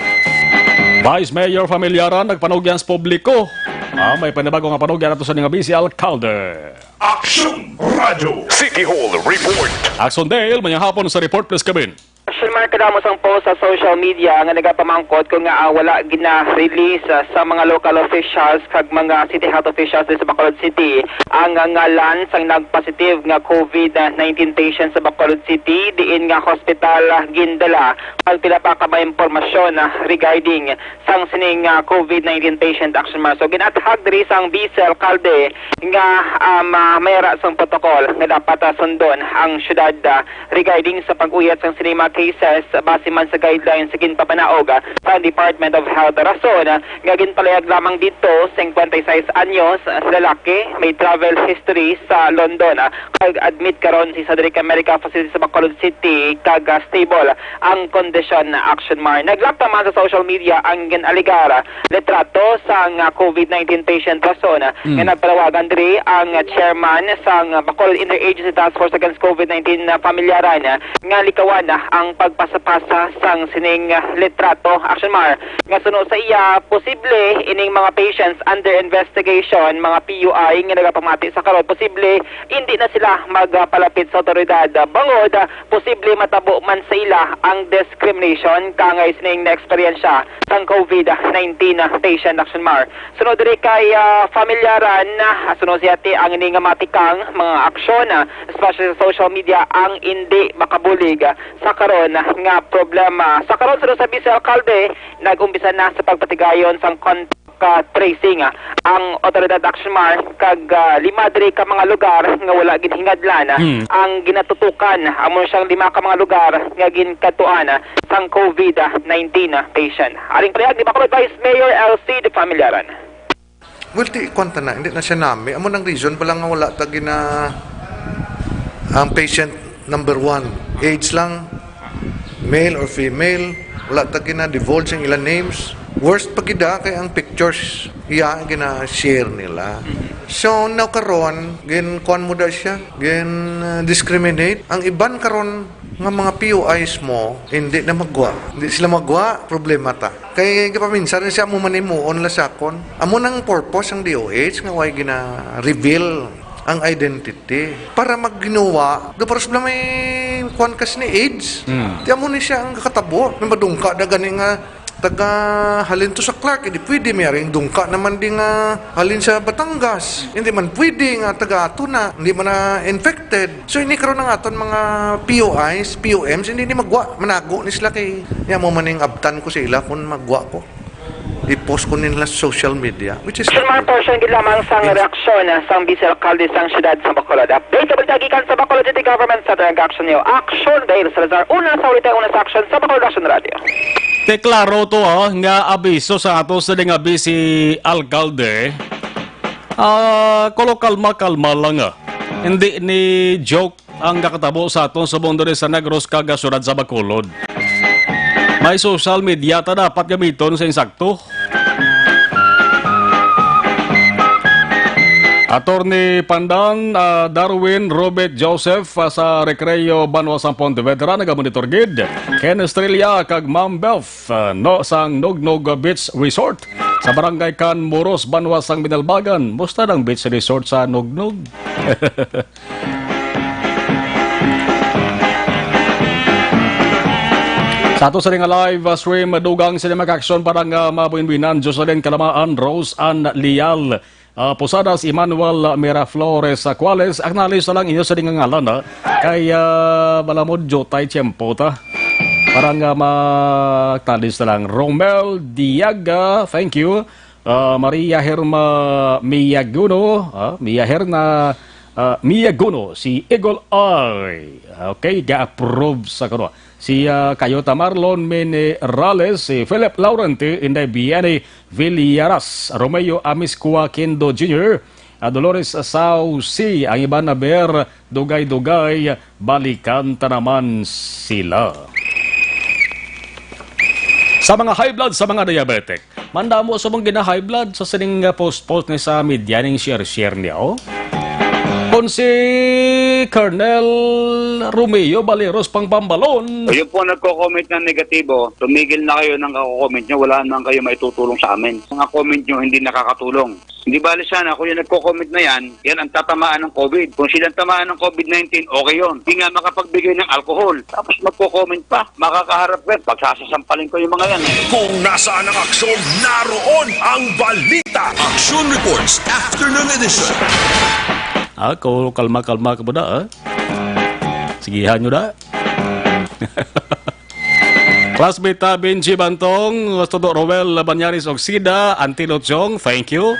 Vice Mayor Familiaran nagpanugyan sa publiko. Ah, may panibago nga panugyan ato sa nga vice alkalde. Aksyon Radio City Hall Report. Aksyon Dale, mayang hapon sa report, please come in. Aksyon Mark, kadamo sang post sa social media nga nagapamangkot kung nga, ah, wala gina-release, ah, sa mga local officials kag mga city health officials diri sa Bacolod City ang, ah, ngalan sang nag-positive nga COVID nineteen patient sa Bacolod City, diin nga hospital, ah, gindala. Ang pila pa ka mga impormasyon, ah, regarding sang sining, ah, COVID nineteen patient, Aksyon Mark. So, ginathag diri sang vice alkalde nga, um, ah, may ara sang protocol nga dapat, ah, sundon ang syudad, ah, regarding sa pag-uyat sang sining mga cases base man sa guidelines sa ginpapanaog, ah, sa Department of Health. Rason, ah, nga ginpalayag lamang didto, singkwenta y seis anyos, ah, lalaki, may travel history sa London, ah, kag admit karon sa isa diri ka medical facility sa Bacolod City, kag, ah, stable ang kondisyon na, Aksyon Mark. Naglap naman sa social media ang gin-alegar litrato sang, ah, COVID nineteen patient, rason, ah, Mm. nga nagpalawagan diri ang, ah, chairman sang, ah, Bacolod Interagency Task Force Against COVID nineteen na Familiaran, ah, nga likawan, ah, ang pagpasapasa sang sining, ah, litrato, Action Mar. Nga suno sa iya, posible ining mga patients under investigation, mga P U I nga nagapamati sa karon, posible hindi na sila magpalapit sa awtoridad, ah, bangod, ah, posible matabo man sa ila ang discrimination kangay sining naeksperyensya sang COVID nineteen patient, Action Mar. Sunod diri kay, ah, familyaran, ah, sunod siya ti ang ini nga matikang mga aksyon, ah, especially sa social media, ang indi makabulig, ah, sa karon, ah, nga problema. Sa karon, sunod sa Vice Alcalde, nag-umpisa na sa pagpatigayon sang contact, ah, tracing, ah, ang otoridad, Action Mar, kag, ah, lima diri ka mga lugar nga wala ginhingadlan, ah, Hmm. ang ginatutukan. Amo siyang lima ka mga lugar nga ginkadtuan, ah, sang COVID nineteen patient. Aring pahayag ni Bacolod Vice Mayor L C de Familiaran. Well, ti, kwan ta na, hindi na siya nami. Amo nang reason pala nga wala ta gina-, ang patient number one, age lang, male or female, wala ta gina-divulge ang ilang names. Worst pa gid, ah, kay ang pictures, iya, gina-share nila. So, now karon, gin-, kwan mo da siya, gin-, uh, discriminate. Ang iban karon nga mga P U Is mo, hindi na magwa. Hindi sila magwa, problema ta. Kay gipaminsan na siya mo manimuon la sa akon. Amo nang purpose ang D O H nga way gina-reveal ang identity para magginuwa. Do paros bala may kwan ka sini age. Mm. Di amo ni siya ang kakatabo. May madungka da gani nga taga halin to sa Clark, hindi pwede. May aring dungka naman di nga halin sa Batangas. Hindi man pwede nga taga ato na, hindi man na infected. So, ini karon ang aton mga P O Is, P O Ms, hindi ni magwa, manago ni sila kay, ya mo maning abtan ko sa ila kung magwa ko. I-post ko nila sa social media, which is Sir Mar, portion gid lamang sang Yes. reaksyon, ah, sang Vice Alcalde sang siyudad sa Bacolod. Update sa balita gikan sa Bacolod City Government Center, ang action niyo. Action, Dale Salazar, una sa ulit, una sa action sa Bacolod Action Radio. Te, klaro to, ha, nga abiso sa ato sa nga Vice Alcalde. Ah, kulo kalma-kalma lang, ah. Hindi ni joke ang nakatabo sa aton subong diri sa Negros kag, ah, siyudad sa Bacolod. May social media ta dapat gamiton sa insakto. Attorney Pandan, ah, Darwin Robert Joseph, ah, sa Recreo, Banwa sang Pontevedra, nagamonitor gid. Ken Estrella kag Ma'am Belf, ah, no, sang Nugnog Beach Resort sa Barangay Can Muros, Banwa sang Binalbagan. Musta ang beach resort sa Nugnog? Sa ato sa nga live, uh, stream, dugang sila mag-action para nga mabuinbinan, Jocelyn Kalamaan, Rose Ann Lial, uh, Posadas, Emmanuel Miraflores, uh, Cuales. Acknowledge na lang inyo sa nga ngalan, ha? Kay, uh, malamod, jutay, tiyempo ta. Para nga ma-acknowledge na lang. Romel Diaga, thank you. Ah, Maria Herma Miyaguno, ah, Mia Herna, ah, Miyaguno, si Eagle Eye. Okay, ga-approve sa kuno. Si, ah, Kayota Marlon Minerales, si Philip Laurenti, Inday Bieni Villaras, Romeo Amiscua Quindo Junior, ah, Dolores Sauci, ang iban na ber, dugay-dugay, balikan ta naman sila. Sa mga high blood, sa mga diabetic, mandamo sa mong gina-high blood sa sining, uh, post-post ni sa media ning share-share niya, oh. Kung si Colonel Romeo Baleros pang Pambalon. O, yun po, nagko-comment ng negatibo, tumigil na kayo ng kako-comment nyo, wala naman kayo maitutulong sa amin. Mga comment nyo hindi nakakatulong. Hindi bali sana kung yung nagko-comment na yan, yan ang tatamaan ng COVID. Kung silang tamaan ng COVID nineteen, okay yun. Hindi nga makapagbigay ng alcohol. Tapos magko-comment pa. Makakaharap ka, pagsasasampalin ko yung mga yan, eh. Kung nasaan ang aksyon, naroon ang balita. Action Reports, Afternoon Edition. Ako, kalma-kalma ka muna, ah. Sigihan nyo na. Classmate ta, Benji Bantong, Todo Roel Banyaris Oxida, Antilo Chong, thank you.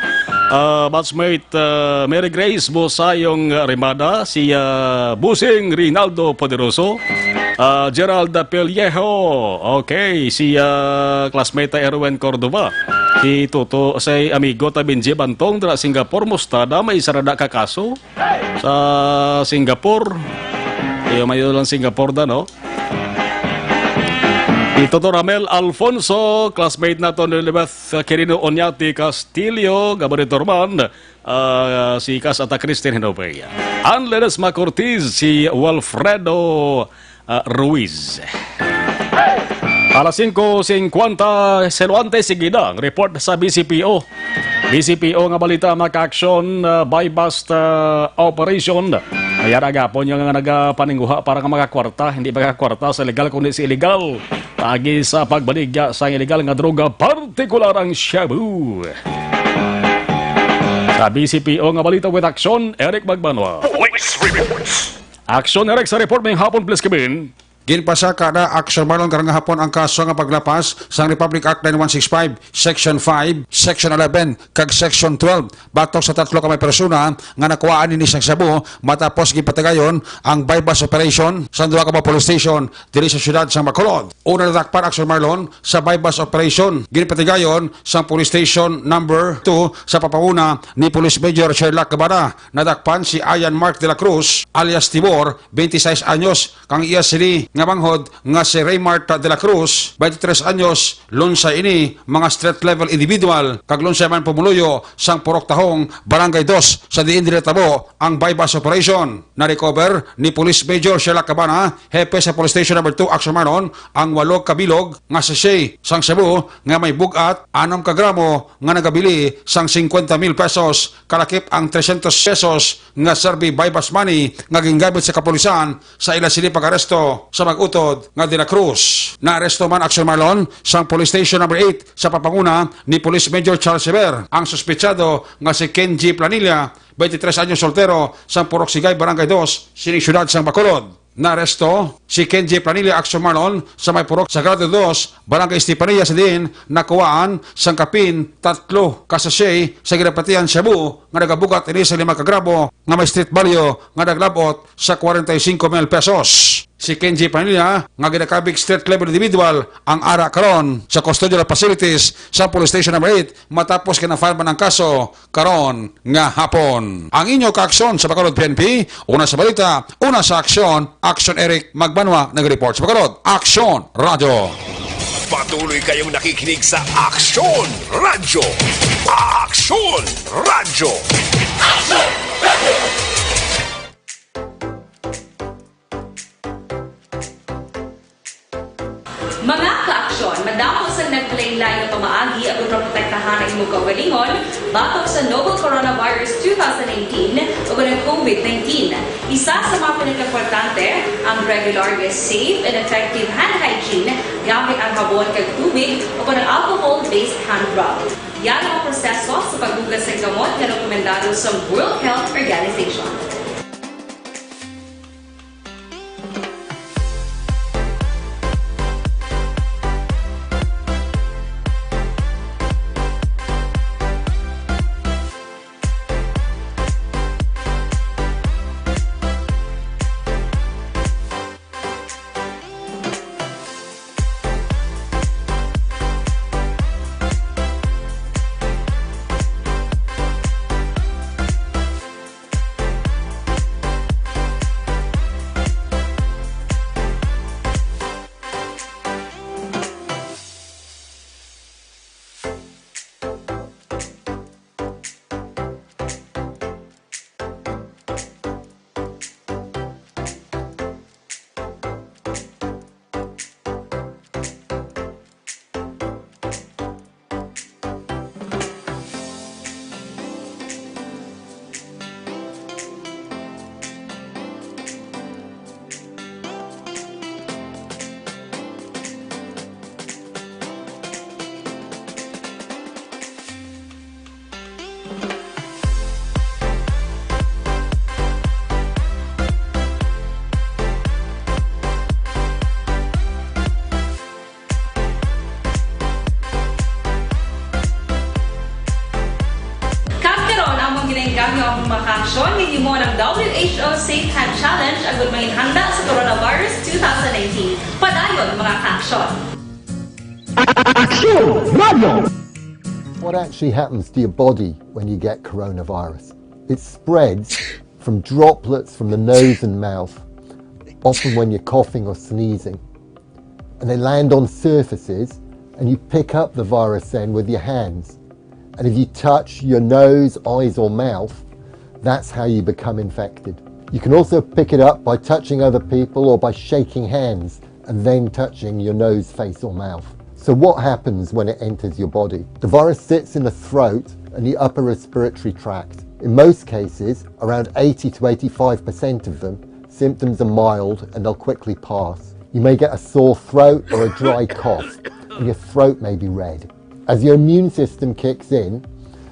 Ah, batchmate, ah, Mary Grace Bosayong Rimada, si, ah, Busing Rinaldo Poderoso, ah, Gerald Pellejo, okay, si, ah, classmate ta Erwin Cordova, si Toto, si amigo ta Benji Bantong, dira Singapore, musta na, may sarada ka kaso? Sa Singapore. Iyo, mayo lang Singapore da, no? Si Toto Ramel Alfonso, classmate naton ni Lilibeth Quirino Oñate Castillo, Gabarito Roman, ah, si Kas Ata Christine Hinobey. Ann Ledesma Cortez, si Walfredo ah, Ruiz. Alas singko singkwenta, seloante, sige na ang report sa B C P O. B C P O nga balita, mga ka-aksyon, ah, buy-bust, ah, operation. Ayan ang hapon yung nga nagapaninguha para nga makakwarta, hindi makakwarta sa legal kundi sa illegal. Tagi sa pagbaligya sa illegal nga droga, partikular ang shabu. Sa B C P O nga balita with aksyon, Eric Magbanwa. Police reports. Aksyon, Eric, sa report may hapon, please, Kevin. Ginpasaka na, Aksyon Marlon, karong hapon ang kaso nga paglapas sang Republic Act nine one six five, Section five, Section eleven, kag Section twelve, batok sa tatlo ka may persona nga nakuhaan ini sang shabu matapos ginpatigayon ang buy-bust operation sa duha ka mga police station diri sa siyudad sang Bacolod. Una, nadakpan, Aksyon Marlon, sa buy-bust operation, ginpatigayon sang Police Station Number Two sa pamanguna ni Police Major Sherlock Cabana. Nadakpan si Ian Mark de la Cruz alias Tibor, twenty-six anyos, kang iya sini nga manghod nga si Raymart de la Cruz, twenty-three anyos, lunsay ini mga street level individual kag lunsay man pumuluyo sang Purok Tahong, Barangay Dos, sa diin diri natabo ang buy-bust operation. Na-recover ni Police Major Sherlock Cabana, hepe sa Police Station Number Two, Aksyon Marlon, ang walo ka bilog nga sachet sang shabu nga may bug-at anom ka gramo nga nagabili sang singkwenta mil pesos, kalakip ang trescientos pesos nga survey buy-bust money nga gingamit sa kapulisan sa ila sini pag-aresto sa mag-utod nga De La Cruz. Naaresto man, Aksyon Marlon, sang Police Station Number Eight sa pamanguna ni Police Major Charles Sever ang suspetsado nga si Kenji Planilla, twenty-three anyos, soltero, sang Purok Sigay, Barangay Dos, sining siyudad sang Bacolod. Naaresto si Kenji Planilla, Aksyon Marlon, sa may purok Sagrado Dos, Barangay Estefanía, sa diin nakuhaan sang kapin tatlo ka sachet sa ginapatihan shabu nga nagabugat ini sa lima ka gramo nga may street value nga naglabot sa kwarenta y singko mil pesos. Si Kenji Planilla, nga ginakabig street level individual, ang ara karon sa custodial facilities sa Police Station Number Eight matapos gina-file man ang kaso karon nga hapon. Ang inyo kaaksyon sa Bacolod P N P, una sa balita, una sa aksyon, Aksyon Eric Magbanwa nag-report sa Bacolod. Aksyon Radyo. Patuloy kayong nakikinig sa Aksyon Radyo. Aksyon Radyo. Mga kaaksyon, madamo sang naglain-lain nga pamaagi agud maprotektahan ang imo kaugalingon batok sa novel coronavirus two thousand nineteen ug ang COVID nineteen. Isa sa mga pinakaimportante ang regular nga safe and effective hand hygiene gamit ang habon kag tubig ug ang alcohol-based hand rub. Yan ang proseso sa paghugas sang kamot nga rekomendado sa World Health Organization. Kag karon, among ginainggangyo ang mga kaaksyon nga himo ng W H O Safe Hand Challenge agud manginhanda sa coronavirus two thousand nineteen. Padayon, mga kaaksyon. Aksyon Radyo! What actually happens to your body when you get coronavirus? It spreads from droplets from the nose and mouth, often when you're coughing or sneezing. And they land on surfaces, and you pick up the virus then with your hands. And if you touch your nose, eyes, or mouth, that's how you become infected. You can also pick it up by touching other people or by shaking hands and then touching your nose, face, or mouth. So, what happens when it enters your body? The virus sits in the throat and the upper respiratory tract. In most cases, around eighty to eighty-five percent of them, symptoms are mild and they'll quickly pass. You may get a sore throat or a dry cough, and your throat may be red. As your immune system kicks in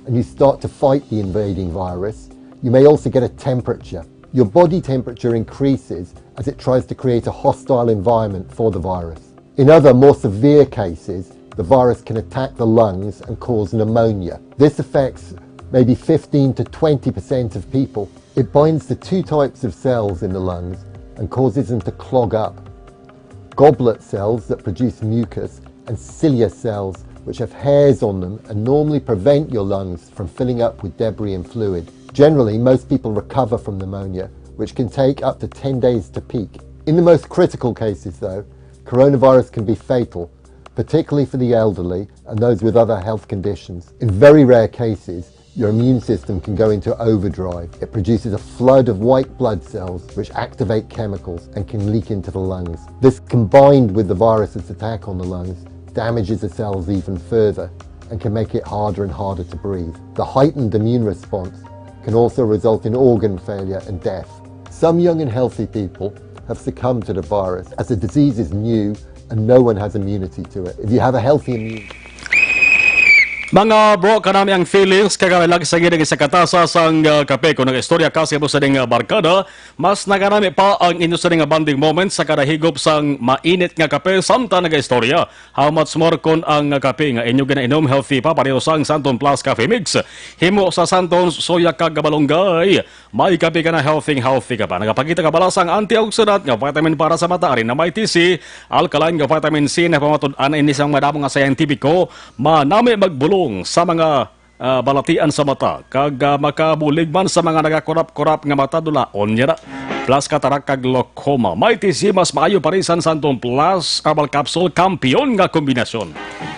and you start to fight the invading virus, you may also get a temperature. Your body temperature increases as it tries to create a hostile environment for the virus. In other, more severe cases, the virus can attack the lungs and cause pneumonia. This affects maybe fifteen to twenty percent of people. It binds to two types of cells in the lungs and causes them to clog up. Goblet cells that produce mucus and cilia cells, which have hairs on them and normally prevent your lungs from filling up with debris and fluid. Generally, most people recover from pneumonia, which can take up to ten days to peak. In the most critical cases, though, coronavirus can be fatal, particularly for the elderly and those with other health conditions. In very rare cases, your immune system can go into overdrive. It produces a flood of white blood cells which activate chemicals and can leak into the lungs. This, combined with the virus's attack on the lungs, damages the cells even further and can make it harder and harder to breathe. The heightened immune response can also result in organ failure and death. Some young and healthy people have succumbed to the virus, as the disease is new and no one has immunity to it. If you have a healthy immune Mga bro, kanami ang feelings kag relax sa gid ang isa ka tasa sang, ah, kape. Kung nag-istorya ka sa imo sining, ah, barkada, mas nakanami pa ang inyo sining, ah, bonding moments sa kada higop sang mainit nga kape samtang nag-istorya. How much more kon ang, ah, kape nga inyo ginainom healthy pa, pareho sang Santon Plus Coffee Mix? Himo sa Santon, soya kag malunggay. May kape ka na, healthy, healthy ka pa. Nagapakita ka bala sang antioxidant nga vitamin para sa mata, ari na may T C, alkaline nga vitamin C, na pamatud-an ini sang madamo nga siyentipiko, manami magbulong sa mga, ah, balatian sa mata, kag, ah, makabulig man sa mga nagakurap-kurap nga mata, dulaon niya na. Plus katarak kag glaucoma. May T C, mas maayo pa rin sang Santon Plus Herbal Capsule, kampiyon nga kombinasyon.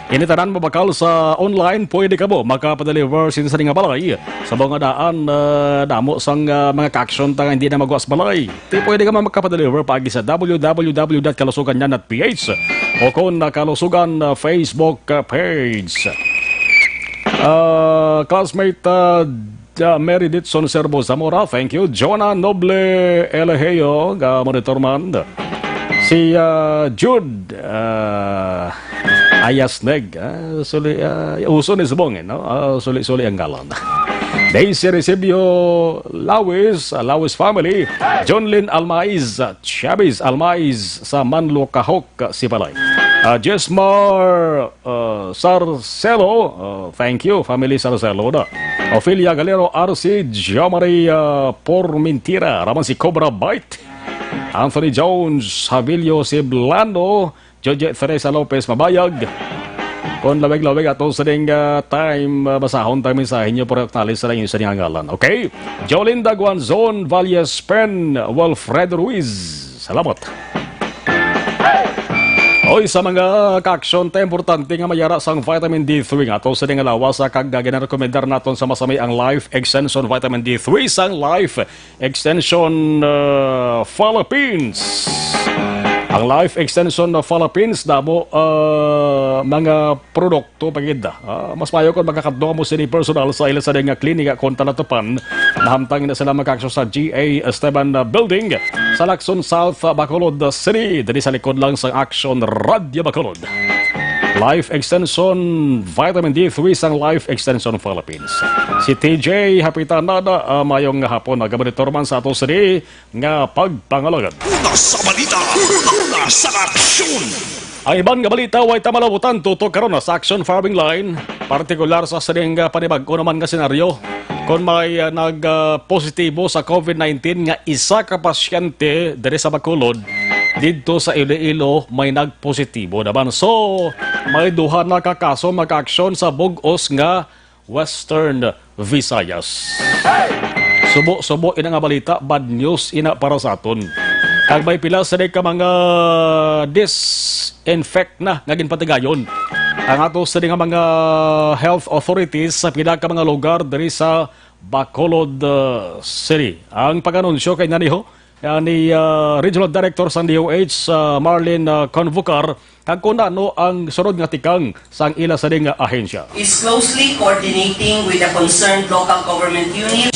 Ini tanan mabakal sa online, pwede kamo makapadeliver sin sa nga balay. Sa mga daan, ah, damo sang, ah, mga ka-action ta nga hindi na magwas balay. Ti pwede ka man makapadeliver paagi sa w w w dot kalusugan yan dot p h o kon na Kalusugan, ah, Facebook, ah, page. Ah, classmate, ah, Ah, Mary Ditson Serbo Zamora, thank you. Jonah Noble Eleheo, ga monitor man. Si, ah, Jude, ah, Ayasneg, ah, suli, ah, uso ni subong, eh, no? Ah, suli-suli ang ngalan. Daisy Recibio Lawis, ah, Lawis family. Jonlyn Almaiz, ah, Chavez Almaiz sa Manlukahok, Sipalay. Ah, Jesmar, ah, Sarcelo, ah, thank you, family Sarcelo na. Ophelia Galero, R C, Jo Maria Pormintira, raman si Cobra Bite. Anthony Jones, Havilio Siblano, Jojo Teresa Lopez Mabayag. Kon lawig-lawig ato sa ding, ah, time, ah, basahon tayo mensahe nyo, pero acknowledge sa lang yung sa ngalan. Okay? Jolinda Guanzon, Valles Pen, Wilfredo Ruiz. Salamat. Oy, sa mga ka-action, ta importante nga mayara sang vitamin D three nga ato sa nga lawas, ah, kag, ah, ginarekomendar naton sa masami ang Life Extension Vitamin D three sang Life Extension, ah, Philippines. Ang Life Extension Philippines, damo, ah, mga produkto pa gid. Ah, mas maayo kon makakadto mo sini personal sa ila sa nga klinika kon talatupan. Nahamtang na sila maka-access sa G A Esteban, ah, Building sa Lacson South, ah, Bacolod City, diri sa likod lang sa Action Radio Bacolod. Life Extension Vitamin D three sang Life Extension Philippines. Si T J Hapitanada, ah, mayong hapon, nagamonitor man sa ato sini nga pagpangalagad. Una sa balita, una sa aksyon. Ang iban nga balita, way ta malabutan tutok karon sa Action Firing Line, partikular sa sining, ah, panibag-o naman nga senaryo. Kon may, ah, nag, ah, positibo sa COVID nineteen nga isa ka pasyente diri sa Bacolod, didto sa Iloilo may nagpositibo naman. So, may duha na ka kaso maka-aksyon sa bug-os nga Western Visayas. Subo-subo ina nga balita, bad news ina para sa aton. Kag may pila sa ka mga disinfect na nga ginpatigayon ang ato sa nga mga health authorities sa pila ka mga lugar diri sa Bacolod, uh, City. Ang pag-anunsyo kay naniho, uh, ni, uh, Regional Director sang D O H, uh, Marlene, uh, Convocar, kag kung ano ang sunod nga tikang sang ila sini nga ahensya. Is closely coordinating with the concerned local government unit.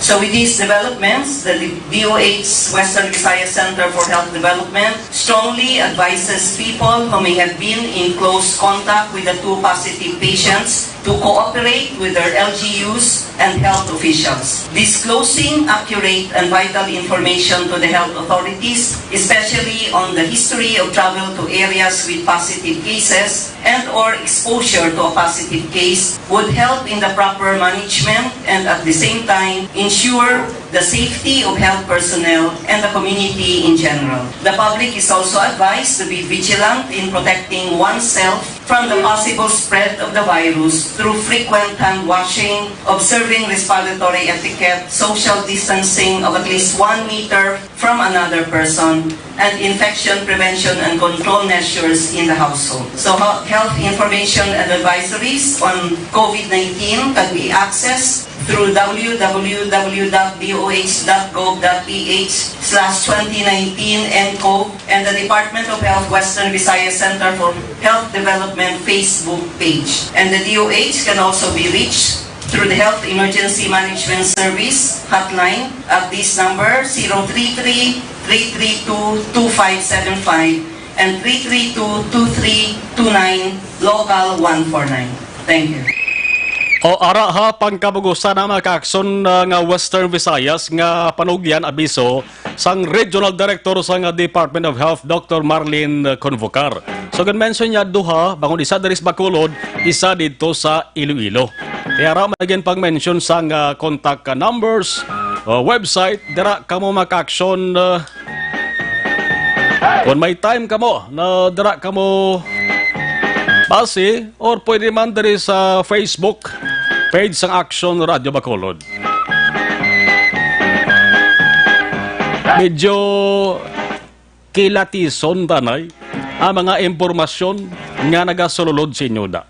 So with these developments, the D O H Western Visayas Center for Health Development strongly advises people who may have been in close contact with the two positive patients to cooperate with their L G Us and health officials. Disclosing accurate and vital information to the health authorities, especially on the history of travel to areas with positive cases and or exposure to a positive case, would help in the proper management and at the same time ensure the safety of health personnel and the community in general. The public is also advised to be vigilant in protecting oneself from the possible spread of the virus through frequent hand washing, observing respiratory etiquette, social distancing of at least one meter from another person, and infection prevention and control measures in the household. So, he-, health information and advisories on COVID nineteen can be accessed through W W W dot D O H dot gov dot P H slash twenty nineteen N COVID and the Department of Health Western Visayas Center for Health Development Facebook page. And the D O H can also be reached through the Health Emergency Management Service hotline at this number, zero three three, three three two, two five seven five and three three two, two three two nine, local one four nine. Thank you. O ara ha, pangkabugusan na mga kaaksyon, uh, nga Western Visayas nga panugyan abiso sang Regional Director sang Department of Health, Doctor Marlene Convocar. So, gin-mention niya duha, bangod isa diri sa Bacolod, isa didto sa Iloilo. Kaya ra may gin pang-mention sang, uh, contact, uh, numbers, uh, website, dira kamo makaaksyon, uh, Kung may time kamo, na dira kamo basi, or pwede man diri sa Facebook page sang Action Radio Bacolod. Medyo kilatison tanay ang mga impormasyon nga nagasulod sa inyo da.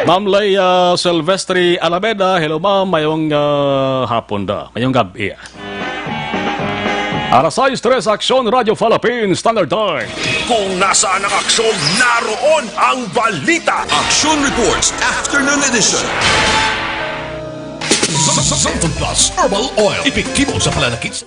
Ma'am Leia Silvestre Alameda, hello ma'am, mayong, ah, hapon da. Mayong gab-i. Alas sais tres, Aksyon Radio Philippines Standard Time. Kung nasaan ang aksyon, naroon ang balita. Action Reports Afternoon Edition. Santon Plus Herbal Oil. Epektibo sa pananakit sa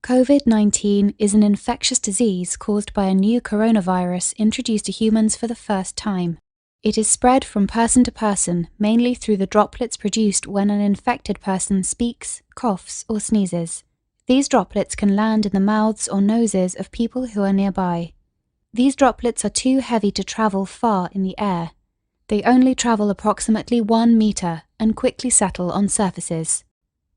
COVID nineteen is an infectious disease caused by a new coronavirus introduced to humans for the first time. It is spread from person to person, mainly through the droplets produced when an infected person speaks, coughs, or sneezes. These droplets can land in the mouths or noses of people who are nearby. These droplets are too heavy to travel far in the air. They only travel approximately one meter and quickly settle on surfaces.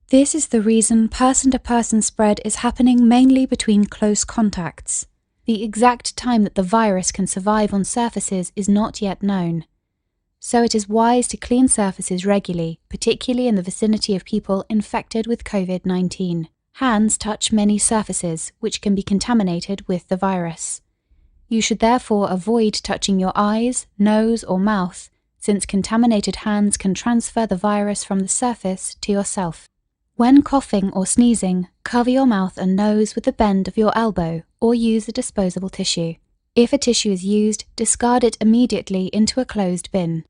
This is the reason person-to-person spread is happening mainly between close contacts. The exact time that the virus can survive on surfaces is not yet known. So it is wise to clean surfaces regularly, particularly in the vicinity of people infected with COVID nineteen. Hands touch many surfaces which can be contaminated with the virus. You should therefore avoid touching your eyes, nose, or mouth, since contaminated hands can transfer the virus from the surface to yourself. When coughing or sneezing, cover your mouth and nose with the bend of your elbow or use a disposable tissue. If a tissue is used, discard it immediately into a closed bin.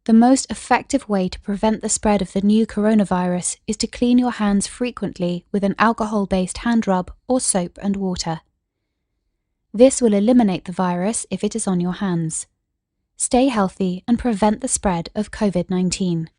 The most effective way to prevent the spread of the new coronavirus is to clean your hands frequently with an alcohol-based hand rub or soap and water. This will eliminate the virus if it is on your hands. Stay healthy and prevent the spread of COVID nineteen.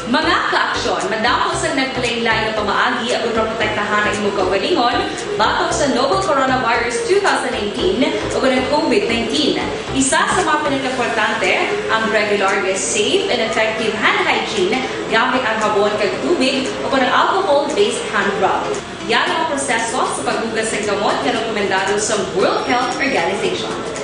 Mga ka-aksyon, madamo sang naglain-lain nga pamaagi agud maprotektahan ang imong kaugalingon batok sa novel coronavirus two thousand nineteen ug ang COVID nineteen. Isa sa mga pinakaimportante, ang regular nga safe and effective hand hygiene gamit ang habon kag tubig o kon ang alcohol-based hand rub. Yan ang proseso sa paghugas sang kamot nga rekomendado sa World Health Organization.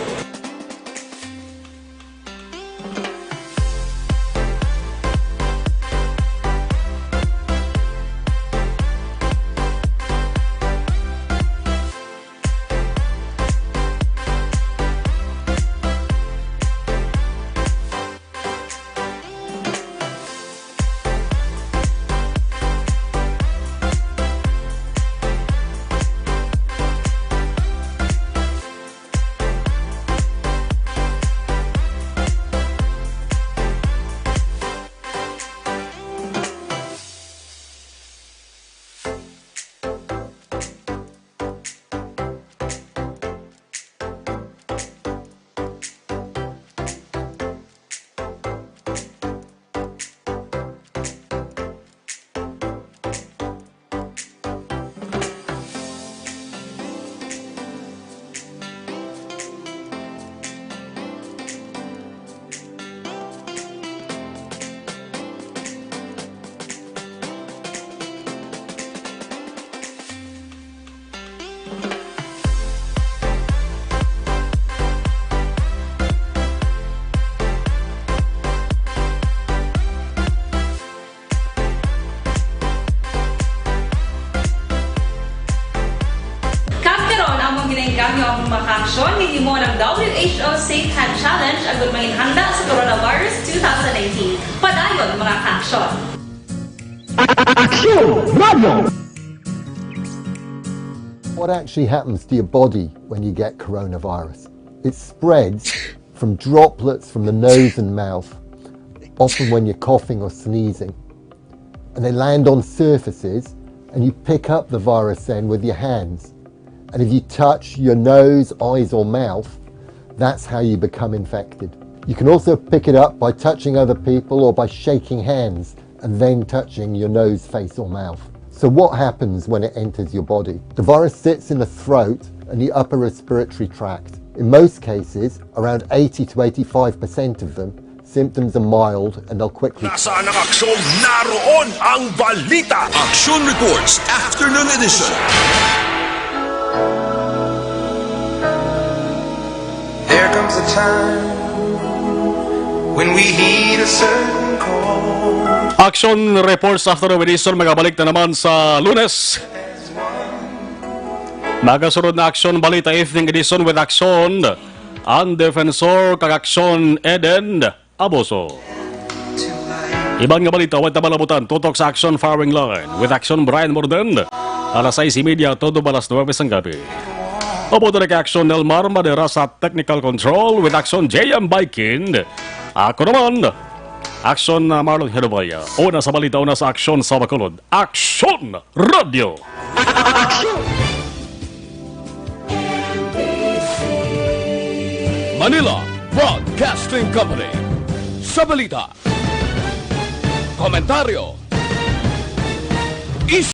Kag karon, amon ginaengganyo ang mga kaaksyon nga himo ng W H O Safe Hand Challenge agud manginhanda sa coronavirus two thousand nineteen. Padayon, mga kaaksyon. Aksyon Radio! What actually happens to your body when you get coronavirus? It spreads from droplets from the nose and mouth, often when you're coughing or sneezing. And they land on surfaces, and you pick up the virus then with your hands. And if you touch your nose, eyes, or mouth, that's how you become infected. You can also pick it up by touching other people or by shaking hands and then touching your nose, face, or mouth. So, what happens when it enters your body? The virus sits in the throat and the upper respiratory tract. In most cases, around eighty to eighty-five percent of them, symptoms are mild and they'll quickly Nasaan ang aksyon? Naroon ang balita. Action Reports, Afternoon Edition. There comes a time when we heed a certain call. Action Reports Afternoon Edition, magabalik na naman sa Lunes. Magasunod na Action Balita Evening Edition with Action, ang Defensor kag Action Eden Abuso. Iban nga balita, wait na malabutan, tutok sa Action Firing Line with Action Brian Morden. Alas sais y media, todo ba alas nuebe sang gabi. Upod na kay Action Nelmar Madera sa Technical Control with Action J M Baikin. Ako naman, Action, uh, Marlon Herobaya. Una sa balita, una sa aksyon sa Bacolod. Action Radio! Manila Broadcasting Company. Sa balita, komentaryo,